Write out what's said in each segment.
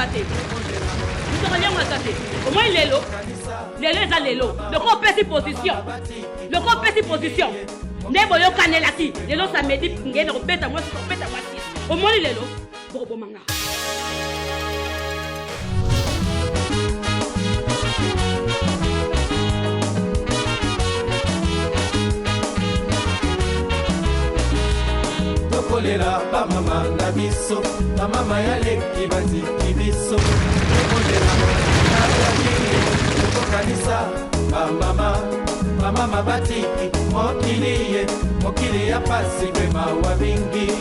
aza te, moto akoliango aza te. Omoi lelo, lelo eza lelo, loko opesi position, loko opesi position nde boyokanelaki lelo samedi nge na kobeta mwasi, kobeta mwasi. Omoni lelo bokoboma nga. Tokolela bamama na biso, bamama ya leki batiki biso. Tokolela tokokanisa bamama, bamama batiki mokili ye, mokili ya pasi mpe mawa mingi.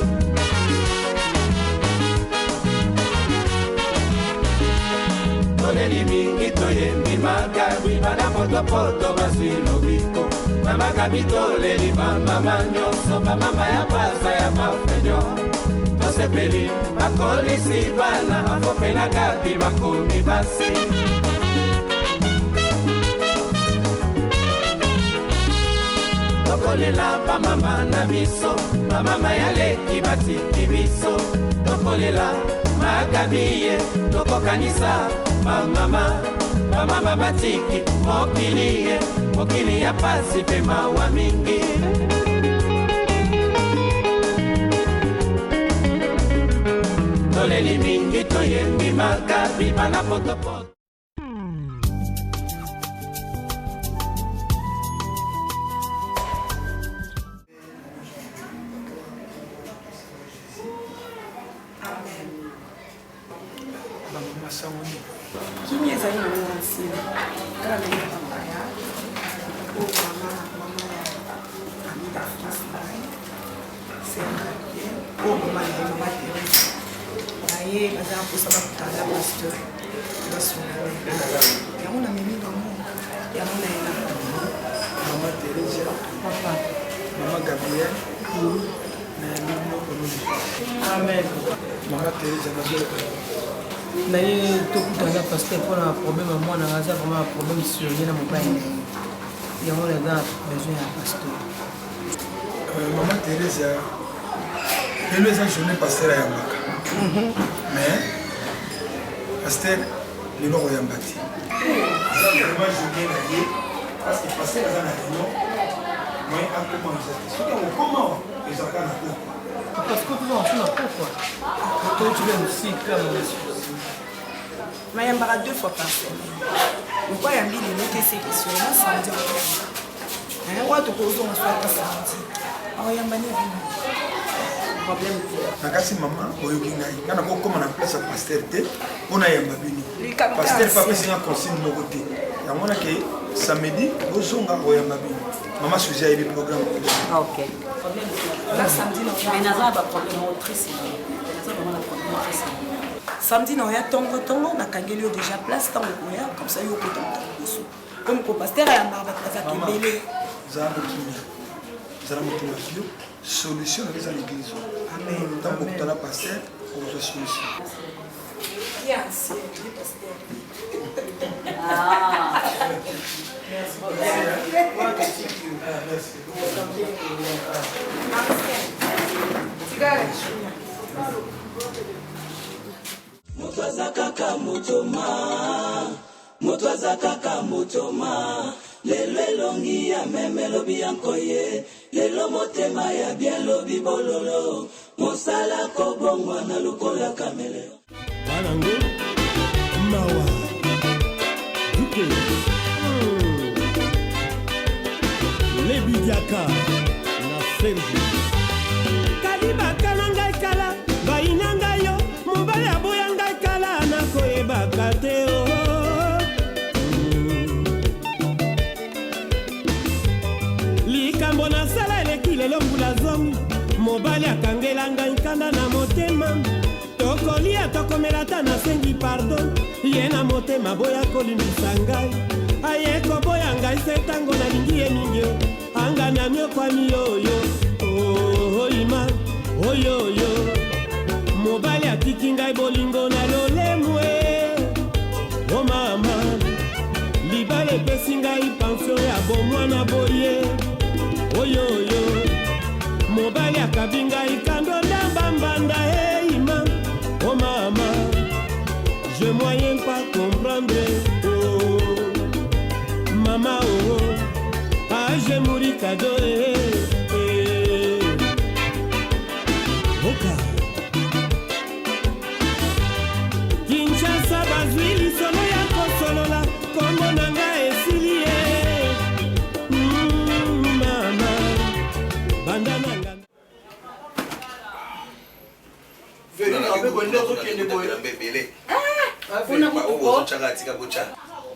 Toleli mingi, toyembi makabi, bana potopoto bazwi lobiko. Mama Gabi, toleli bamama nyonso, bamama ya baza ya mafenyo. Tosepeli bakolisi bana afope na Gabi bakomi basi. Tokolela bamama na biso, bamama ya leki batiki biso. Tokolela Magabi ye, tokokanisa bamama, bamama batiki mokili ye, mokili ya pasi mpe mawa mingi. Toleli mingi, toyembi Magabi, bana potopoto. Bamama, sango nini? Kimi ezali nango na nsima kaka ndenge ya bapaya oyo, mama, mama ya ami d'enfance na ngai, sœur Gabriel, oyo mama na ye, mama Therese na ye, baza na mposa bakutana na pasteur, basunga yango. Namemi bango yango na ye na Mama Theresia. Papa. Mama Gabriel, na yambi bino kololi. Amen. Mama Theresia, nazoloka. Na ye tokutana pasteur mpona problème ya mwana. Aza vraiment na problème sérieux na mobali na ye, yango naza na besoin ya pasteur. Mama Theresia, lelo eza journée pasteur ayambaka, mais pasteur lelo akoyamba te. Eza vraiment journée na ye, parce que pasteur aza na réunion, moyen akoma eza te. Soki akokoma, ezalaka na pokwa. Parce que toza mosu na pokwa, totuka mosika mona. Mayambaka deux fois par semaine. Lokwa yambi lelo te, seke sûrement samedi akoyamba. Wa tokozonga so ata samedi akoyamba ne bino. Problème te. Nakasi mama, oyoki ngai, ngai nakokóma na place ya pasteur te mpo nayamba bino. Likambo Pasteur kaka. mpe apesi nga consigne moko te, yango wana ke samedi bozonga, koyamba bino. Mama Suzi ayebi programme. Ok. Na samedi na Mais naza na baproblème moko très sérieux, naza vraiment na problème très sérieux. Samedi na oya ntongo ntongo, nakangeli yo déjà place. Ntango okoya comme ça, yo okota moto liboso, comme ko pasteur ayambaka bato bazaka Mama, ebele. Zala mokimia, zala motema pio. Solution nayo eza l'église. Amen. Ntango okutana pasteur, okozwa solution. Ye ancien ye pasteur. Ah. Merci. Ancien tikala. Moto aza kaka motoma, moto aza kaka motoma. Lelo elongi ya meme, elobi ya nkoye. Lelo motema ya bien, lobi bololo. Mosala kobongwana lokola caméléon. Banango mawa duke. Lebidiaka na Sergi kalibaka na ngai kala, bayina ngai yo, mobali aboya ngai kala, nakoyebaka te o. Likambo nasala eleki lelo mbula 10. Mobali akangela ngai nkanda na motema. Tokolia, tokomela, ata nasengi pardon, ye na motema boya kolimbisa ngai. Aye koboya ngai se ntango nalingi ye mingi o. Angami amiokwami oyo oima oyoyo. Mobali atiki ngai bolingo na lolemwe. O mama, libala epesi ngai pension ya bomwana boye oyoyo. Mobali akabi ngai kando ndamba mbanda eima. O mama. Je moyen pas comprendre oh. Mama oh, oh. Ah, je mouri cadeau eh, eh. Oka. Kinshasa bazwi lisolo ya kosolola kombo na nga esili ye mm, mama banda na nga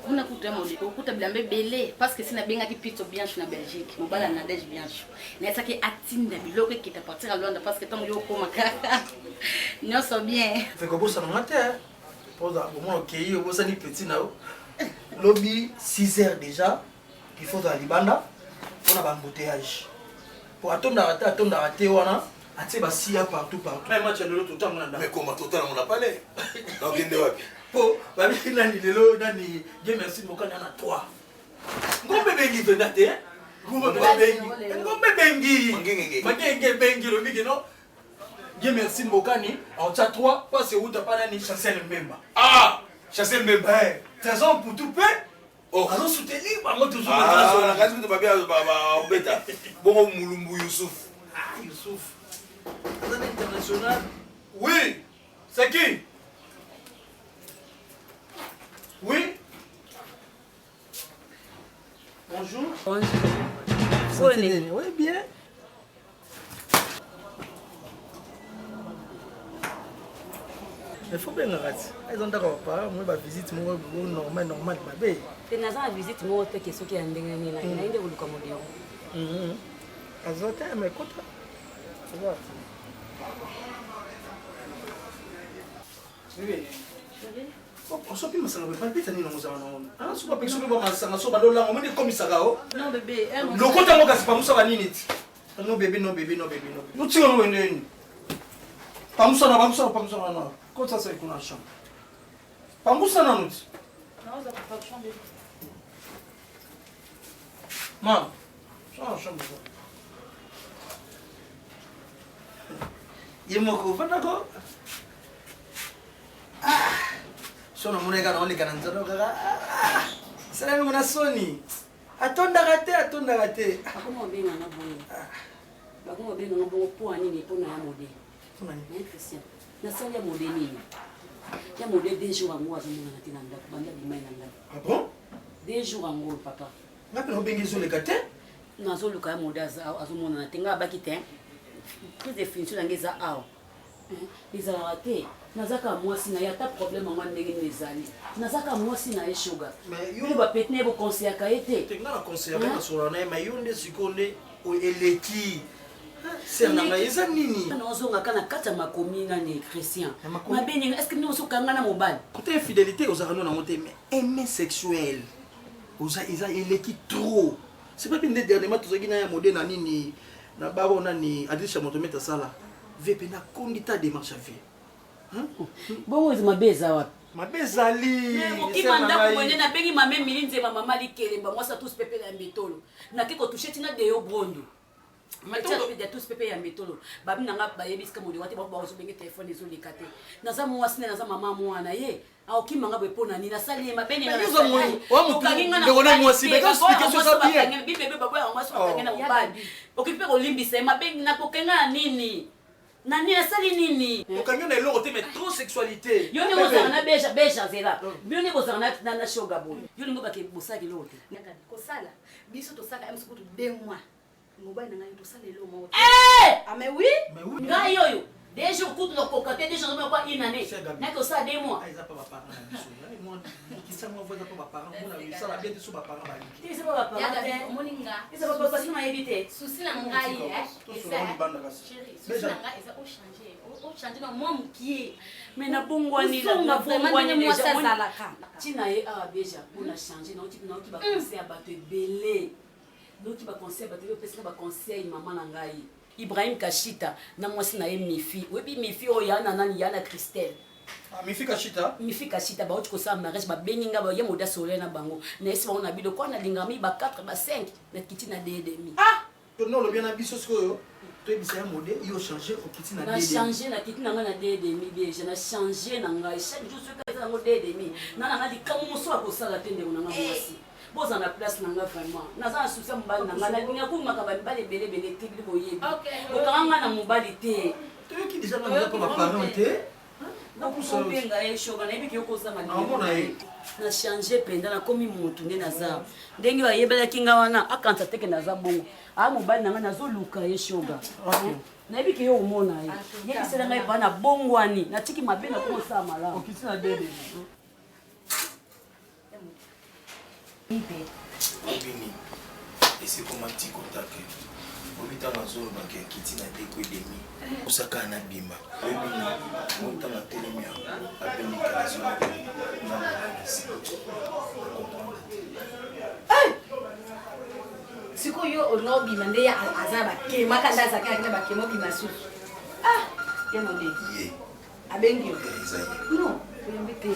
kuna kutu ya moleko okuta bilamba ebele parce que si nabengaki pito bianche na belgique mobali ya nadege bianche nayesaki atinda biloko ekita partir ya luanda parce que ntango yo okomaka nyonso bien kobosana nga te mpoza bomona okei obosani petit na yo lobi 6 heures déjà il faut ozala libanda mpona ba embouteillage po atondaka te atondaka te wana atie basiya partout partout mais match ya lelo totango na ndako mais koma totala ngo na palais nakokende wapi po babi nani lelo nani dieu merci mokani ana 3 ngombe ebengi mpenza te ngombe ebengi ngombe ebengi mangenge ebengi lobi kino dieu merci mbokani aotya 3 pasi euta pa nani chancel mbemba ah chancel mbemba eh, trésor putu mpe Oh. Azo soutenir bango toujours ah, na kasi kutu babi abeta bongo mulumbu Youssouf. Ah Youssouf. Aza na international. Oui. C'est qui? Oui. Bonjour. Bonjour. Oui, bien. Mais faut bengaka ti eza ndako ya baparent moi bavisite moko normal normal mabe te naza na visite moko te ke soki ya ndenge nini hmm. naye nde koluka modero hmm. aza te mais kota aza osopi masanga boye bapesa nini ozala na wana ah, soki bapekisi ope bamasanga so balolanga omoni ekomisaka o lokota yango kasi pamusa banini ti no bebe no bebe no bebe no bebe otika ngo ndeni pamusa na pamusa na pamusa na kota sa kuna chambre pamusa na nuti ma chambre chambre ye moko ofandako ah so namonaki kaka naoleka na nzela kaka ah, esalami ngo na soni atondaka te atondaka te bakoma obenga nga bongo bakoma obenga nga bongo mpo ya nini mpo na ya mode eh, christian nasali ya mode nini ya mode deux jours yango azomonana te na ndako banda bimai na ndako ah bon deux jours yango papa nga mpe naobengi ezoleka te nazoluka ya mode azomonana te nga abaki te prise de finition na nga eza awa ezalaka te naza kaka mwasi na ye ata problème yango ndenge nini ezali naza kaka mwasi na ye shuga bino bapeti na ye bokonseyaka ye te nga na conseyaka nasolola na ye mais yo nde sikoyo nde eleki ser na ngai eza nini nazonga kaka na kati ya makomi nani christian mabe ndenge est ce que bino bosokanga na mobali kote infidélité ozalaka no nango te mais aime sexuel oza eza eleki trop c'est pas bien nde dernièrement tozalaki na ya mode na nini na baro nani adrisha motomete asala vie mpe nakondi ta démarche ya vie bongo eza mabe eza wapi mabe ezali okima ndako boye nde nabengi mame mili nzema mama likelemba mwasi atus pepe ya mbetolo nake kotushe ntina deyo brondo ya tous pepe ya mbetolo babi na nga bayebi sika molingo te bazobenge telefone ezoleka te naza mwasi nde naza mama mwana ye aokima nga boye mpo na nini nasali ye mabe niniobebe baboyaka mwasi bakangi na mobali okoki mpe kolimbisa ye mabe nakokenga na nini na nini asali nini okangi na eloko te mais trop sexualité yo ndenge ozala na beja beja zela bino ndenge ozala na shoga boye yo ndenge obake bosalaka eloko te kosala biso tosalaka mso kutu deux mois mobali na ngai tosala eloko moko eh! ah mais oui ngai oyo deux jours kutu nakoka te deux jours nazomona kwa une année naki osala deux mois eza pa baparent na biso eza pa baparent te eza pa baparent nayebi te souci na ngai souci na ngai eza ochange ochange na mwa mokie mais nabongwani nabongwani mwasi azalaka ntina ye awa deja mpona change naoki baconseil ya bato ebele noki baconseil bato ebele opesaka baconseil mama na ngai ibrahim kashita na mwasi na ye mifi oyebi mifi oyo ya na nani ya na christelle Ah, mifi kashita mifi kashita bauti kosala mariage babengi nga ye moda soleil na bango nayesi bango na bilo kwa nalinga mi ba 4 ba 5 nakiti na 2 demi ah no olobi na biso sikoyo toyebisa ya mode yo change okiti na na change nakiti na ngai na 2 demi deja na change na ngai chaque jour soki eza yango de demi na nanga likambo mosusu akosala te ndeko na nga mwasi bozala na place na nga vraiment naza na susi ya mobali na nga nalinga kumaka bamibali ebele ebele te bino boyebi bokanga nga na mobali te toyoki deja nga naza mpo baparent te obenga ye shoga nayebi ke okozanga na change mpenza nakomi motu nde naza ndenge bayebelaki nga wana akanisa teke naza bongo aa mobali na ngai nazoluka ye shoga nayebi ke yo omona ye yebisela ngai epa na bongwani natiki mabe nakoma osala malamu Obini esekoma tikotake obi ntango azolobaka ekiti na deko edemi osaka na bima obini mo ntango atelemi yango abenika azoloba na monanisi comprendre te. Sikoyo olinga obima nde ye aza na bakema kanda azalaki na bakema obima susu ah ya mode ye abengi yo eh, non oyambi te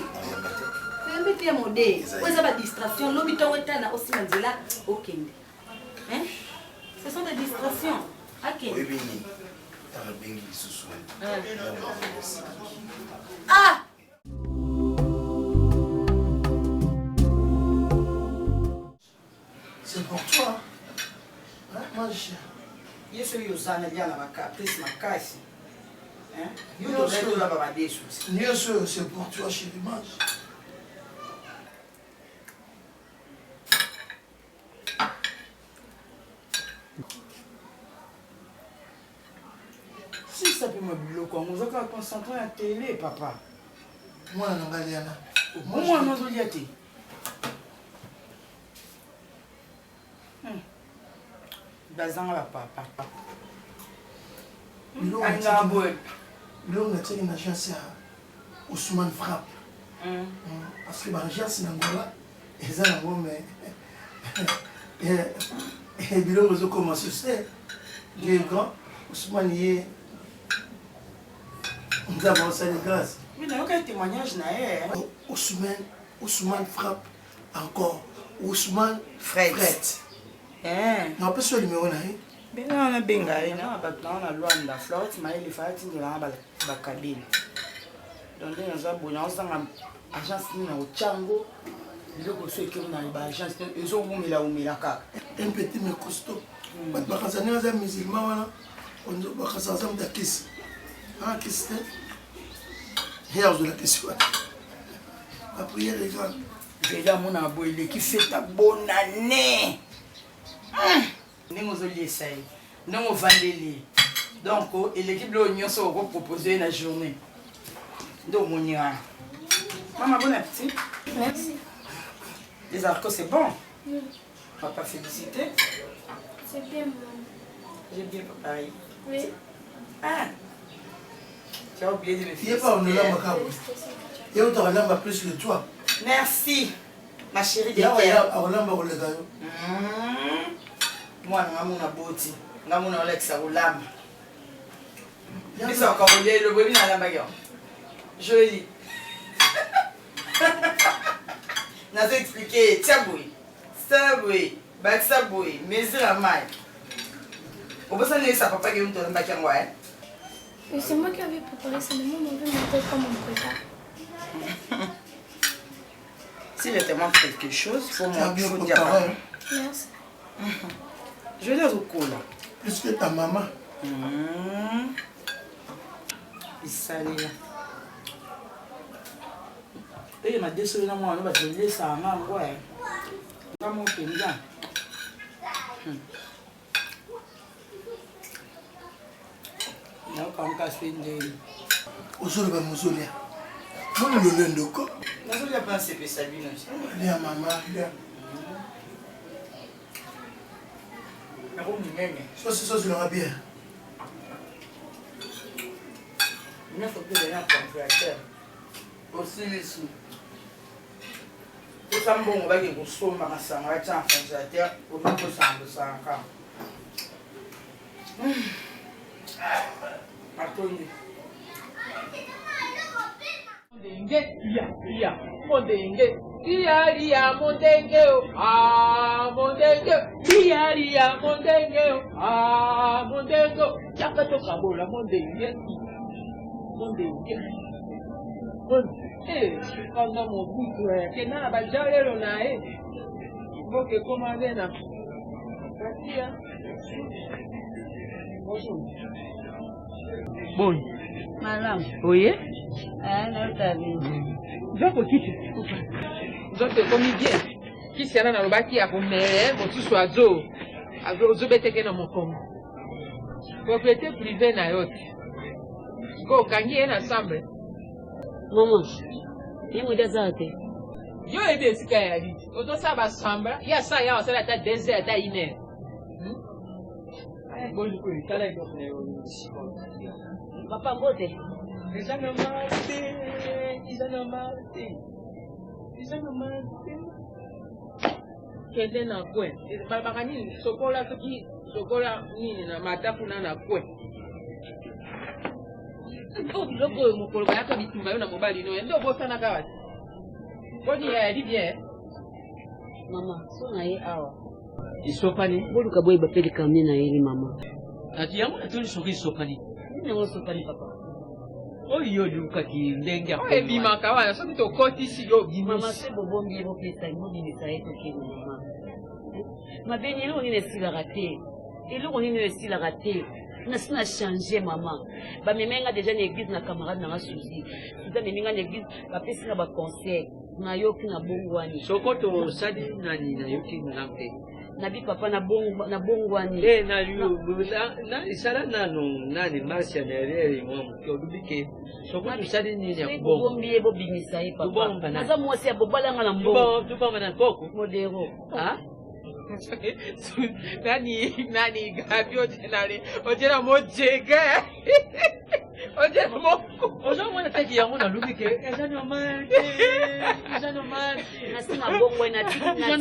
oyambi te ya mode oyo eza badistraction lobi ntongo etana osima nzela okende ce sont des distractions akende oyebi nini ntango abengi lisusu ah C'est pour toi. Hein, moi, je... ye soki oza na lia na bacaprice makasi yo tozali tolamba madesu nyonso oyo c'est pour toi chéri mange sisa mpe mwa biloko yango oza kaka concentre na tele papa mwana na ngai liana mwana ozolia te Hmm. Bazanga ba papa. Alingaka boye. Biloko natiaki na agence ya Ousmane Frappe. Hmm. Hmm. Parce que ba agence na Angola eza yango mais eh, eh, biloko ezokoma succès. Dieu est grand. Ousmane ye Nzambe osali grâce. Oui, nayoka témoignage na ye. Ousmane Ousmane Frappe encore Ousmane Fred, Fred. Eh. napesi yo numero na ye benga wana benga ye na bato na na lwanda florette mayele faya tindela nga bakabine donc nde naza boye naozanga agence nini na kotya yango biloko so ekei na baagence ezowumela wumela kaka un petit mais costaud hmm. bato bakanisa ndenge aza musulman wana bakanisa aza moto ya kisi aa kisi te ye azwela kisi wana La prière est grande. Vela amona boye eleki feta bonne année. Hmm. Ndenge ozoliesa ye, ndenge ovandeli ye. Donc oh, eleki biloko nyonso okopropose ye na journée. Nde omoni wana. Mama, bon appétit. Merci. Les haricots, c'est bon. Mm. Papa, félicité. C'est bien, maman. J'ai bien préparé. Oui. Ah. Tu as oublié de me Ye pa onolamba kaka ye oto akolamba plus que toi. Merci ma chérie de cœur. Akolamba koleka yo. Hmm. Mwana nga mona boti nga mona olakisa kolamba. Biso akolia elobo ebi nalambaki yango. Jolie. Nazo expliquer tia boye. Sala boye, bakisa boye, mesure ya mayi. Obosani oyebisa papa ke yo moto olambaki yango eh? Mais c'est moi qui avais préparé ça, mais moi, on veut montrer comment on prépare. Si je te montre quelque chose, il faut moi, faut dire. Merci. Je vais dire au cola. Plus que ta maman. Mmh. Bisalela. Eye madeso na mwana bato balesaka nga yango e nga mo mpenza hmm. nayokanka se ndeni ozoloba mozolia moni lolendo ko nazolia mpe nasepesa bino lia mama lia yango monene sosi sosilanga bien nyonso mpe ezali na congélateur osilisi pesa mbongo bake kosomba masanga batya na congélateur okoki kosanga kosanga kaka hmm. atondi Ndenge ya ya mondenge lia lia mondenge o ah mondenge lia lia mondenge o ah mondenge yaka tokabola mondenge mondenge. Eh, kanda mobutu eh. Kenda na bajalelo na ye. Mboka ekoma nde na katia. Bonjour. Boni. Malamu. Oye? Ah, nayoka bino. Nzoko kiti. Nzoto ekomi bien. Kisi yana nalobaki ya komele mosusu azo ozobeteke na mokongo. Propriété privée na yo te. Sikoyo okangi ye na chambre. Mama, ye modi aza te. Yo oyebi esika ya liti. Ozosala ba chambre, ye asala ya asala ata 2 heures ata 1 heure. Hmm? Boni koyo tala eloko na yo Papa mbote. Eza normal te, eza normal te. Eza normal te. Kende na coin. Balobaka nini? Sokola soki sokola nini na mata kuna na coin. Oyo biloko oyo mokolo bayaka bitumba yo na mobali no nde obosanaka wapi? Boni ya yali bien. Mama, so na ye awa. Esopani. Boluka boyeba mpe likambo nini nayeli mama. Ati yango natuni soki esopani. Nini yango esopani papa? Oyo yo olukaki ndenge ya Oyo ebimaka wana soki tokotisi yo obimisi. Mama se bobombi ye bopesa ye bobimisa ye tokende mama. Mabeni eloko nini esilaka te? Eloko nini oyo esilaka te? Nasi na change mama. Bamemi nga deja na eglise na camarade na nga Suzy. Suzy amemi nga na eglise bapesi nga ba conseil. Nayoki na bongwani. Soko tosali nani nayoki malamu te. Nabi papa na bongwani. Eh na na isala nanu nani marche en arrière mwa moke olobi ke soko tosali nini ya kobonga. Bobombi ye bobimisa ye papa. Naza mwasi ya bobalanga na mbongo. Tubamba na koko. Modero. Ah? Nani nani gabi ojenale ojena mojege ojena moko ozomona teki yango nalobi ke eza normal te eza normal te nasi na bongo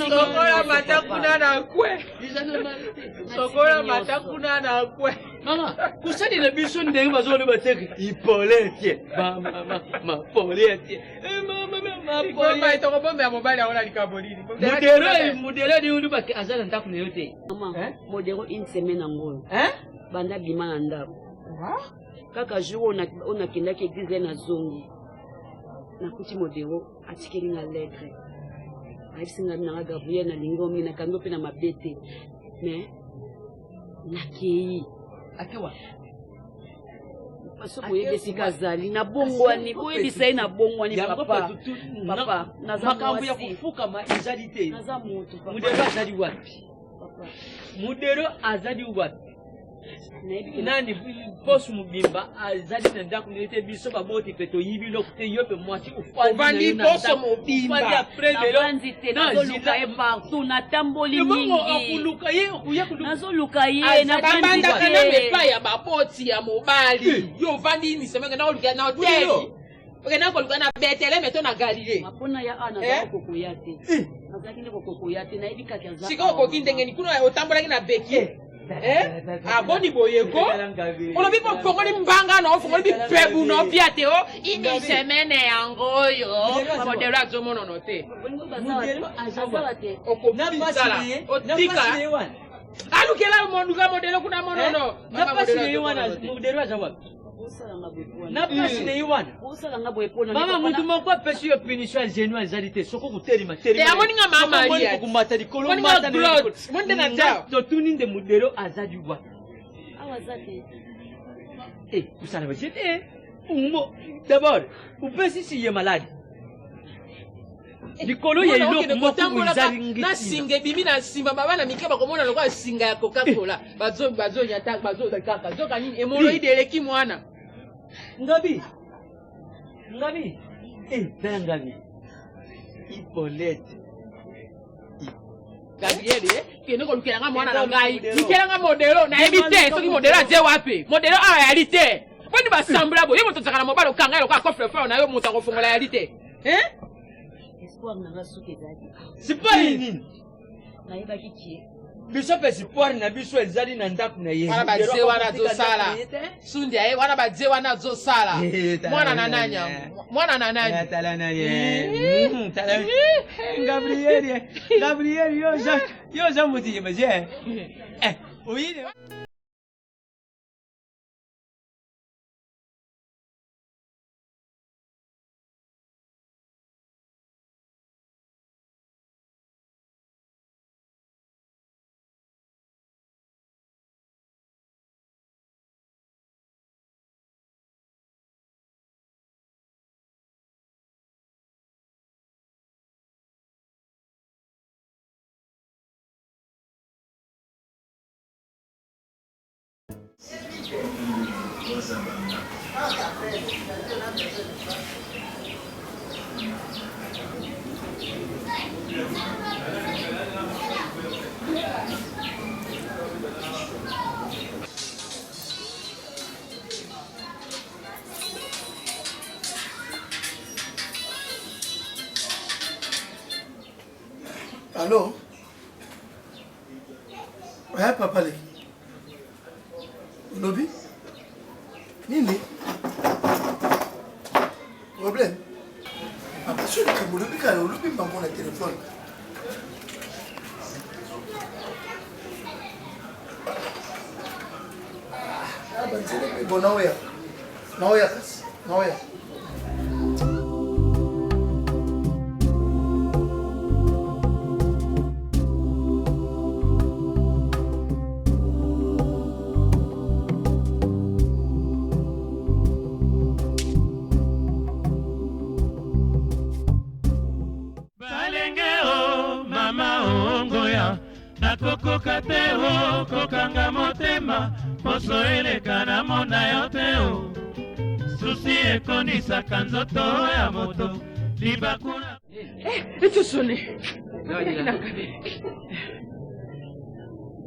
sokola mata kuna na kwe eza normal te sokola mata kuna na kwe mama kosalela biso ndenge bazoloba teke ipolete mapolete tokobombela mobali yango na likambo nini modero adiolobake aza na ndako na yo te mama modero une semaine yango oyo banda bima na ndako kaka jour oyo nakendaki eglise ye nazongi nakuti modero atikeli nga lettre ayebisi nga nanga gabriel nalingi omi nakangi mpe na mabe te mais nakei akewa soki oyebi esika azali nabongwani boyebisa ye nabongwani papa papa makambo ya kofukama ezali te naza motu modero azali wapi modero azali wapi nani poso mobimba azali na ndako naye te biso baboti mpe toyibi biloko te yo mpe mwasi ofandi poso mobimba navandi te nazoluka ye partout natamboli mingi akoluka ye okoya koluka nazoluka ye nabandaka nano epai ya baboti ya mobali yo ovandi nisema okenda koluka na hoteli okenda koluka na beteleme to na galile mapona ya awa nazalaki kokoya te nazalaki nde kokoya te nayebi kaka aza sikoyo okoki ndenge nini kuna otambolaki na beki aboni ah, boye ko olobi mpo ofongoli mbanga na ofongoli bipebu na opia te o ini semaine yango oyo modelo azomonono te okobisala otika alukela monduka modelo kuna monono modelo aza wapi na mpasi na ye wana mama motu moko apesi yo punition ya genou ezali te soki okotelema teleamoninga mama komata likolo totuni nde modelo azali wapi awa aza te eh, kosala baje te d'abord opesisi ye maladi likolo ya eloko moko ezali na singa ebimi na nsima babana mike bakomona lokola singa ya coca-cola bazonyata bazokaka zoka nini emoloide eleki mwana ngabi ngabi eh, tala ngabi ipolite gabriel eh, kende kolukela nga mwana na ngai lukela nga modelo nayebi te soki modelo aze wapi modelo awa yali te boni basambla boye moto ozalaka na mobali okanga ye lokola coffre fort na yo moto akofongola yali te Hein? Espoir na nga suki ezalaki. Espoir nini? Nayebaki kie. Biso mpe espoir na biso ezali na ndako na ye. Wana baje wana azosala. Sundi aye wana baje wana azosala. Eh, mwana na nani yango? Mwana na nani? Eh, tala nani? Eh. Tala. Gabriel, Gabriel yo za yo za muti baje. Eh, oyini. Allo Eh papa leki. Olobi? Nini? Problème? Papa soki likambo olobi kaka olobi bango na telefone. Ah, banzela mpe bon naoya. Naoya kasi. Naoya. Balenge o mama ongoya nakokoka te o kokanga motema poso eleka namona yo te o susi ekonisaka nzoto ya moto libaku na etosone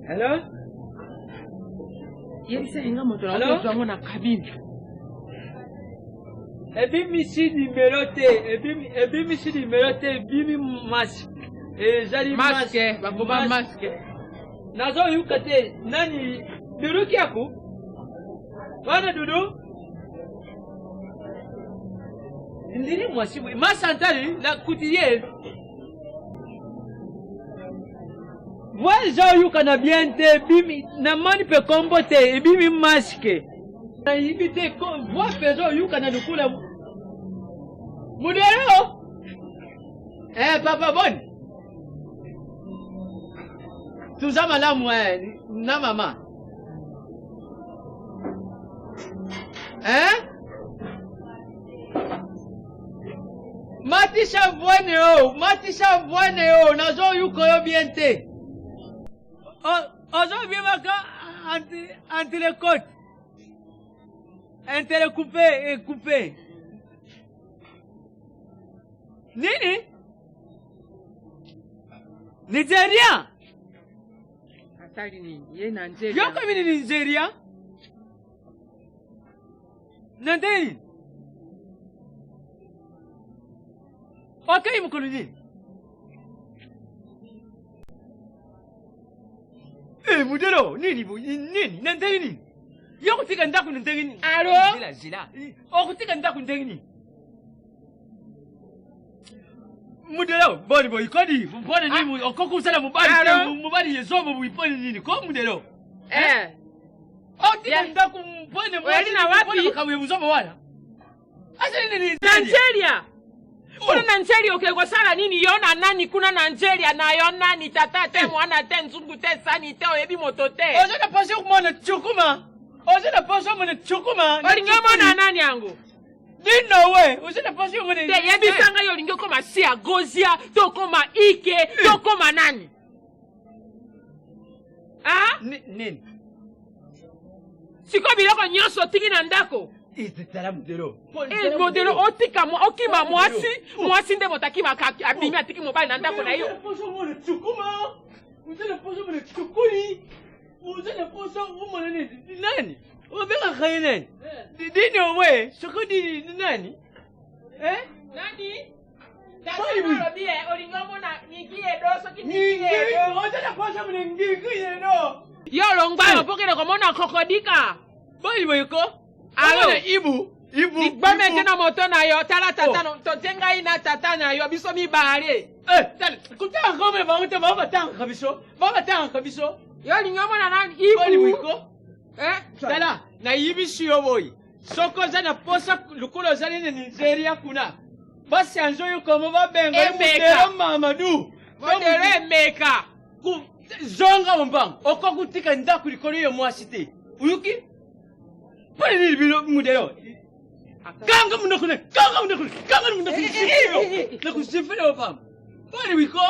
Hello? Yebisa ye nga moto Allô? nakozwa yango na cabine. Ebimisi nimero te, ebimisi nimero te, ebimi masque. Ezali Masque, bakoma masque. Nazoyoka te nani Dudu Kiaku? Wana Dudu? Ndiri mwasi ma Chantal la couturière. Voix ezoyoka na bien te, ebimi namoni mpe kombo te, ebimi masque. Nayebi te voix mpe ezoyoka na lokola modelo. Eh papa boni? Tuza malamu eh na mama. Eh? Matisa voix ne yo, matisa voix ne yo, nazoyoka yo bien te. Ozobimaka entre les côtes. Intercoupé et coupé. Nini? Nigeria? Asali nini? Ye na Nigeria. Yoka mini Nigeria? Na ndenge nini? Okei mokolo nini? Eh, modelo nini bo nini na ndenge nini? Yo kotika ndako na ndenge nini? Alo? Zela zela. Okotika ndako ndenge nini? Mudelo boni boyi kodi mpona nini okoki kosala mobali te Alo? mobali yezobo boyi mpona nini ko mudelo? Eh. Otika ndako mpona Oyali na wapi? mpona makambo ya buzoba wana. Asali nini? Nigeria. Kuna na Nigeria okei kosala nini? Yo na nani kuna na Nigeria na yo nani tata te mwana te nzungu te sani te oyebi moto te. Oza na posa komona chukuma. Oza na posa komona chukuma. Olingi omona nani yango? Dino we, oza na posa komona. Te yebisa ngai olingi okoma si ya gozia to okoma ike to okoma nani? Ah? Nini? Sikoyo biloko nyonso otiki na ndako. Tala modelo. Eh, modelo otika okima mwasi, mwasi nde moto akimaka abimi atiki mobali na ndako na yo. Oza chukuma. Oza na posa omona chukuli. Oza na posa omona nini? Nani? Obengaka ye nani? Dino we, soko dini nani? Eh? Nani? Boni boye. Olobi eh, olingi omona Niki Edo soki Niki Ningi, Edo. oza na posa omona Niki Edo. Yo longwa yo mpo kende komona kokodika. Boni boye ko? Alo. Omona Ibu. Ibu. Ligbame ete na moto na yo tala tata no totie ngai na tata na yo biso mibale. Eh, tala, kotanga komona bango te, bango batangaka biso. Bango batangaka biso. Yo olingi omona nani? Boni boye Ibu. ko? Eh? Tala, nayebisi yo boye. Soki oza na posa lokola ozali na Nigeria kuna, basanzi oyo komo babenga yo Emeka. Modelo Mamadou. Modelo Emeka. Zonga mbangu, okoki kotika ndako likolo ya mwasi te. Oyoki? Mpona nini bino modelo? Kanga monoko na, kanga monoko na, kanga monoko na, nakusifela yo pamba. Boni wiko?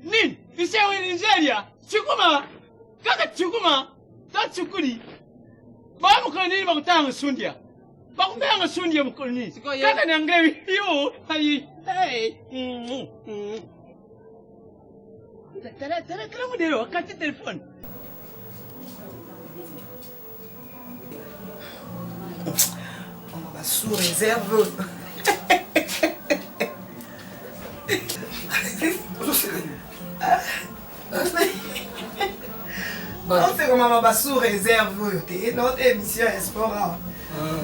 Nini? Isewe Nigeria? Chukuma! Kaka chukuma! Ta chukuli! Ba mokolo nini bakotanga sundia? Bakotanga sundia mokolo nini? Kaka na anglais yo ayi. Hey. Tala tala tala modelo akati telefone. Ba sous réserve. Oseka mama ba sous réserve oyo te naote émission ya sport awa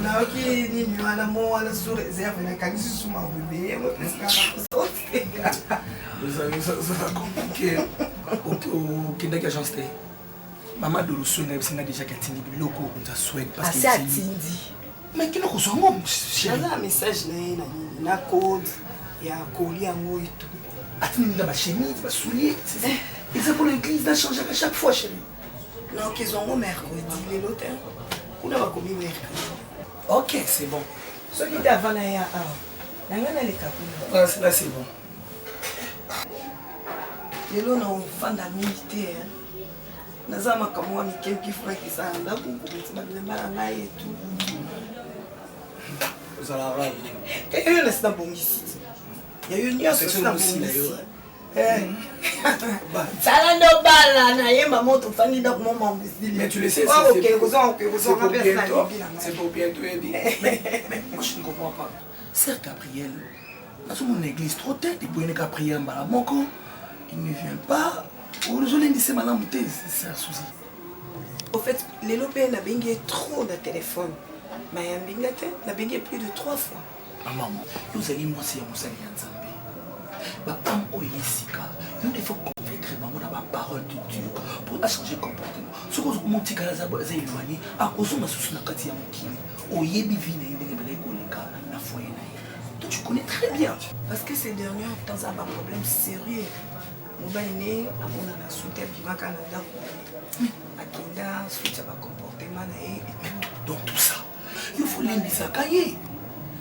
nayoki nini wana mo wana sous réserve nakanisi susu mabobe yango pesaka ozala compliqué okendaki agence te mama doloso nayebisi nga déjà ke atindi biloko nza swede asi atindi mais kino kozwa yango naza na message na ye na nini na code ya koli yango etu atindi nga bachemise basoulier eza mpona église na changeaka chaque fois chérie naokezwa yango mercredi lelo te kuna bakomi mercredi ok c'est bon soki te avant na ya awa na ngai naleka kuna là c'est bon lelo na ofanda mingi te naza makambo ya mike mike fulakisa na ndako kobongisa babilamba na ngai etu eyo nasi nabongisi ya yo nyonso si nabongisi sala nde obala nayemba mo tofandi ndako mo mambusilokende kozonga C'est pour bientôt, mais, mais moi je ne comprends pas. Sœur Gabriel, nazomona église trop tard depuis oyeleka prière mbala moko il ne vient pas ozolendise malamu te c'est un souci. Au fait lelo mpe nabengi ye trop na téléphone mayambi nga te nabengi ye plus de trois fois. Mama yo ozali mwasi ya mosali ya nzambe baame oyo ye sika yo nde faut convaincre bango na baparole de dieu mpo achange comportement soki ozokomotikala aza éloigné akozonga susu na kati ya mokili oyebi vie na ye ndenge ebandaki koleka na foyer na ye toi tu connais très bien parce que ces derniers temps aza baproblème sérieux mobali ne amonana suite abimaka na ndako akenda suite ya bacomportement na ye dans tout ça yo fo lendisaka ye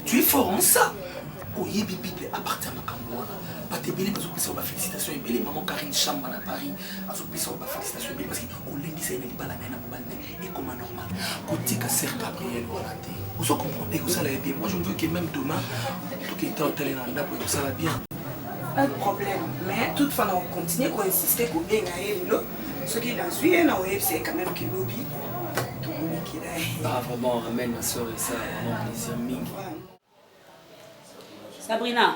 tu es fort en ça oyebi bible à partir ya makambo wana bato ebele bazopesa yo bafélicitation ebele maman karine chamba na paris azopesa yo bafélicitation ebele parce que olendisa ye na libala na ye na mobali na ye ekoma normal kotika sœur gabriel wana te ozo comprendre ekosala ye bien moi je me veux que même demain tokende otale na ndako ekosala bien pas de problème mais toutefois na kocontinue koinsiste kobenga ye lelo soki nazwi ye na oyebisa ye quand même ke lobi tokolekela ye ah vraiment amen ma soeur et ça vraiment plaisir mingi Sabrina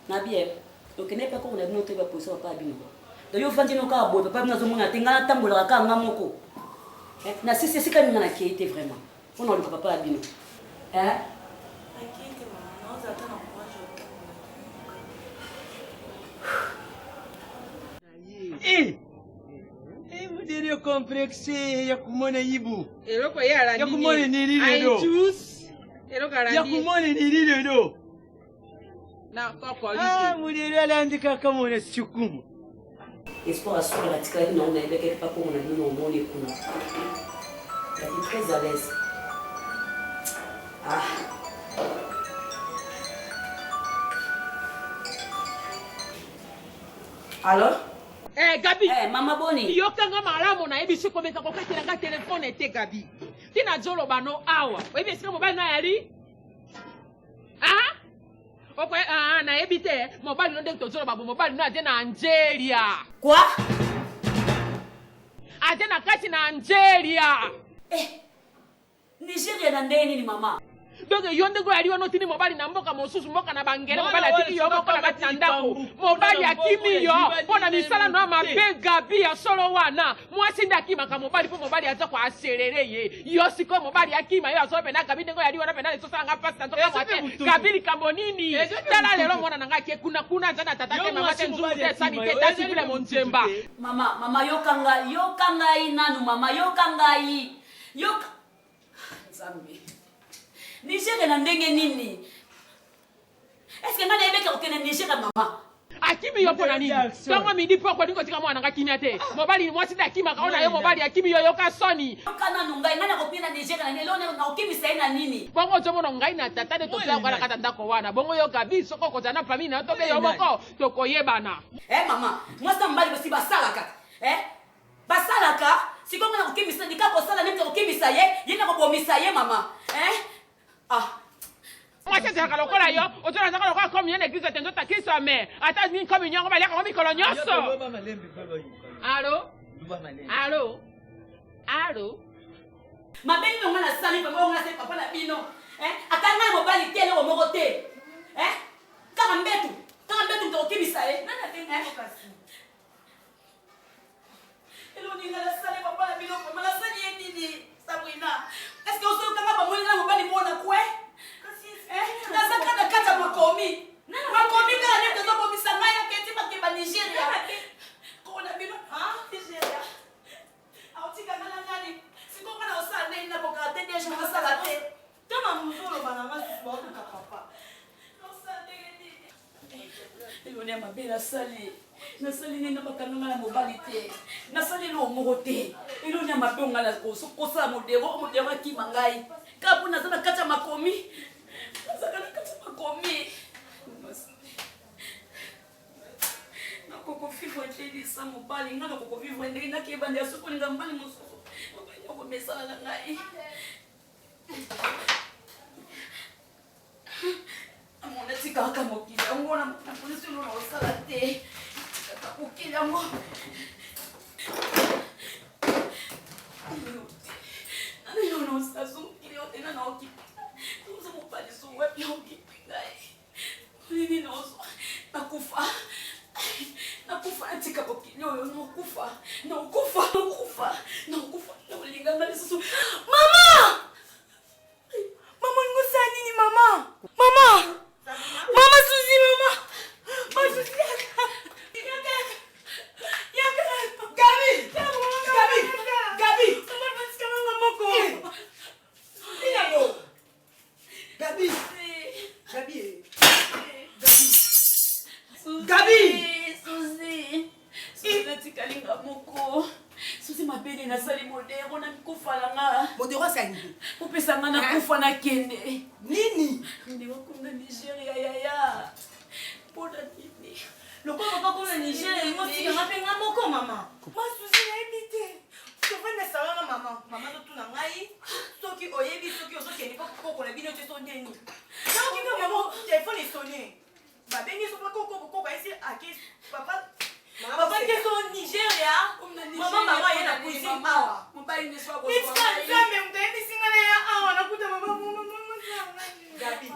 na bien okende mpe koko na bino te baposa papa bino donc yo ofandi no kaka boye papa bino azomona te ngai natambolaka kaka nga moko eh, na sisi esika nini nga nakei te vraiment mpo na oluka papa ya bino eh? Eh! Eh, modele complexe ya kumona ibu. Eloko ye alandi. Ya kumona nini lelo? Eloko alandi. Ya kumona nini lelo? Na koko Ah, modele alandi kaka mona sukumu. Espoir asuka natikalaki nango nayebaki pa kongo na bino omoni kuna. Yaki très à l'aise. Ah. Alors Eh, Gabi. Eh, mama boni. Yokanga malamu nayebisi komeka kokatela nga telefone te Gabi. Tina zoloba no awa. Oyebi esika mobali na yali? Ah? Oko ah nayebi te mobali no ndenge tozoloba bo mobali no aze na Angelia. Quoi? Aze na kati na Angelia. Eh. Nigeria na ndenge nini mama? Donc yo ndenge oyali wana otindi mobali na mboka mosusu mboka na bangele mobali atiki yo moko na kati na ndako mobali akimi yo mpo na misala no ya mabe gabi ya solo wana mwasi nde akimaka mobali mpo mobali aza koaselele ye yo sikoyo mobali akima yo azolo mpena gabi ndenge oyali wana mpena ezosala nga mpasi na nzoka te gabi likambo nini tala lelo mwana na ngai ake kuna kuna aza na tata te mama te nzungu te esani te tasi vile monzemba mama mama yoka ngai yoka ngai nanu mama yoka ngai yoka nzambe nigeria na ndenge nini eske ngai nayebeka kokende nigeria mama akimi yo mpo na nini ntongo midi poko olingi kotika mwana nga kimia te mobali mwasi nde akimaka oyo na yo mobali akimi yo yoka soni yoka nanu ngai ngai nakopia na nigeria na nini eloko nakokimisa ye na nini bongo ozomona ngai na tata nde tozoya kwana kata ndako wana bongo yo gabi soki okozala na famille na yo tobe yo moko tokoyebana eh mama mwasi na mobali bosi basalaka eh basalaka. Sikoyo nga nakokimisa nika kosala nini tokokimisa ye ye nakobomisa ye mama eh? Ah. Mwasi azalaka lokola yo ozala azalaka lokola communion na eglise te nzoto akristo ame ata nini communion yango baliaka yango mikolo nyonso. Alo alo alo. Mabe nini nga nasali papa oyo nga nasali papa na bino eh? Ata ngai mobali te eloko moko te eh? Kaka mbetu kaka mbetu moto akokimisa ye eh? Eloni nga nasali papa na bino vraiment nasali ye nini Sabrina est-ce que osoyoka nga bamoni nga mobali mona kwe eh, naza kaka na kati ya makomi makomi kaka nde tozobomisa ngai aketi makeba Nigeria koko na bino Nigeria aotika nga na nani sikoyo nga na osala ndenge nakokaka te deja nasala te Tama mutu oloba na nga susu baoluka papa. Eloni ya mabe nasali nasali nini na bakanga nga na mobali te nasali eloko moko te eloni ya mabe onga kosala modero modero akima ngai kaka mpo naza na kati ya makomi nazaka na kati ya makomi nakokovivre te lisa mobali ngai nakokovivre ndenge nakebanda ya soki olinga mobali mosusu mobali akomesana na ngai amona tikaka mokili yango na polisi oyo na kosala te tikaka mokili yango mokili oyo te nana okipe ozo mobali so wapi okipe ngai nini naozwa nakufa nakufa natika mokili oyo nakufa nakufa nakufa nakufa naolinga nga lisusu mama mama olingi osala nini mama mama mama suzi mama masuzi yaka yaka yaka gabi gabi gabi mama batika nga moko nini Gabi. Gabi. Gabi. Gabi. Suzy. Suzy natikali nga moko. Suzy mabele nasali modero na mikufa na nga. Modero asali nini? Kopesa nga nakufa nakende. Nini? Modero akomi na Nigeria yaya. Mpona nini? Lokola papa akomi na Nigeria, yango otika nga mpe nga moko mama. Ma Suzy nayebi te. Tovanda salon na mama. Mama azotuna ngai soki oyebi soki ozokende mpo koko na bino te so ndeni. Nayoki kaka mama telefone esone. Babengi so mpo koko koko ayesi ake papa papa ke so Nigeria. Mama mama aye na cuisine awa. Mobali nyonso akozwa ngai. Nzambe moto ayebisi ngai na ya awa nakuta mama mama mama. Gabi.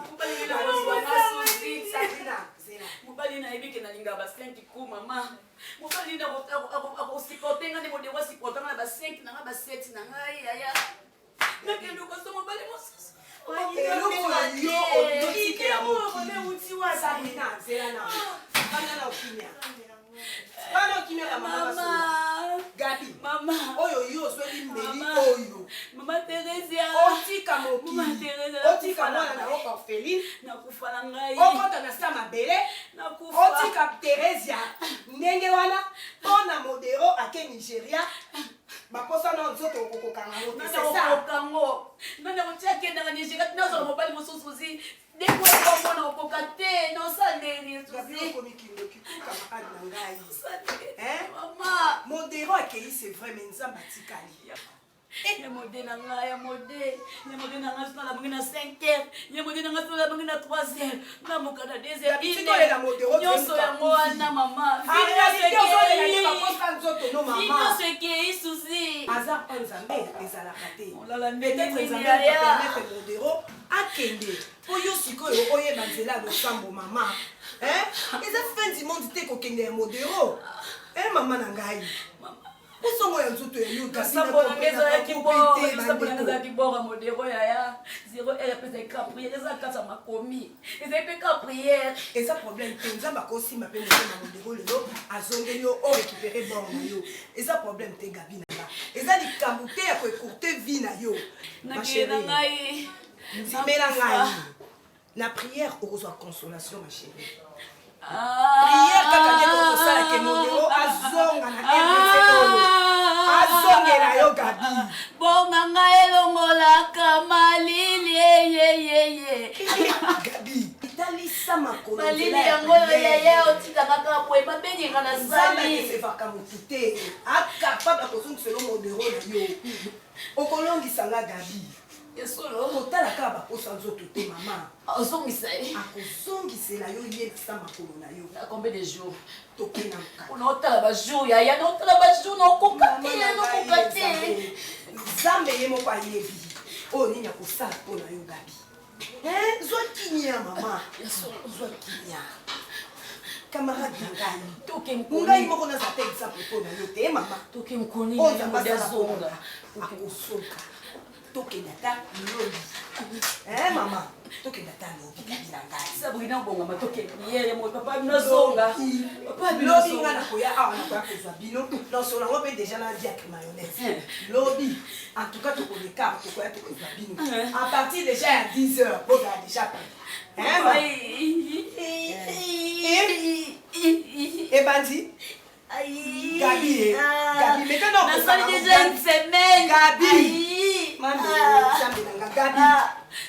Mobali nayebi ke nalingaka ba 5 coups mama. Mobali nini akosupporte nga nde modero asupporte nga na ba 5 na nga ba 7 na ngai yaya. Nakende kosa mobali mosusu. Eloko yo otikela mokili. Sabrina, zela na. Bana na okimia. Bana okimia na mama mama. Gabi. Mama. Oyo yo ozweli mbeli oyo. Mama Theresia. Otika mokili. Otika mwana na yo orpheline. Nakufa na ngai. Okota na sa mabele. Nakufa. Otika Theresia ndenge wana mpo na modero ake Nigeria. Baposa na nzoto okokokanga ngo te. C'est ça. Okokango. Nani akotia akendaka Nigeria nazala mobali mosusu zi. Ndenge okomona okoka te nosala ndenge nini Gabi okomi kindoki kuka makali na ngai. Hein? Mama. Modero akei c'est vrai mais Nzambe atikali. Ya mode na ngai ya mode ya mode na ngai sona bangi na 5 heures ya mode na ngai sona bangi na 3 heures namoka na 2 heures nyonso yango wana mama nyonso ekei susi aza mpa nzambe ezalaka te olala peut-être nzambe apermettre modero akende mpo yo sikoyo oyeba nzela ya losambo mama eza fin du monde te kokende ya modero mama na ngai Bosongo ya nzoto ya yo losambo na ngai ezalaki bor losambo na ngai ezalaki bor ya modero yaya 0 heure epesaki ka prière eza kati ya makomi ezali mpe ka prière eza problème te nzambe akosimba mpe motema modero lelo azongeli yo o récupéré bor na yo eza problème te gabi na nga eza likambo te ya koecourte vie na yo ma nakende na chérie ngai ndimela ngai na prière okozwa consolation ma chérie prière kaka nde okosala ke modero azonga na rdc oyo azongela yo gabi bonga ngai elongolaka malili eyeyeye gabi etalisa Tia makolo Malili nzela ya yango oyo prière. yaya otikaka kaka boye babengi nga na Nzambe sali. adesevaka motu te acapable ya kozongisela modero na yo okolongisa nga gabi kotala kaka baposa nzoto te mama ozongisa ye akozongisela yo yebisa makolo na yo combien de jours tokenda naotala bajour yaya naotala bajour naokoka te naokoka te nzambe ye moko ayebi oyo nini akosala mpo na yo gabi Eh, zwa kimia mama zwa kimia camarade na ngai ngai moko naza te exemple mpo na yo te mama oyo nzambe asala mpo na nga, akosoka tokende ata lobi Eh, mama tokende ata lobi gabi na ngai sabrina obongama tokende yeye mo papa bino zonga papa bino lobi zonga. nga nakoya awa nakoya kozwa bino nasola yango mpe déjà na diacre mayonnaise lobi en tout cas tokoleka tokoya tokozwa bino à partir déjà ya 10 heures bozala déjà prêt Hein, ma? ebandi gabi ye gabi meka na Nasali déjà une semaine. gabi Aïe. mami Ah. nzambe na nga gabi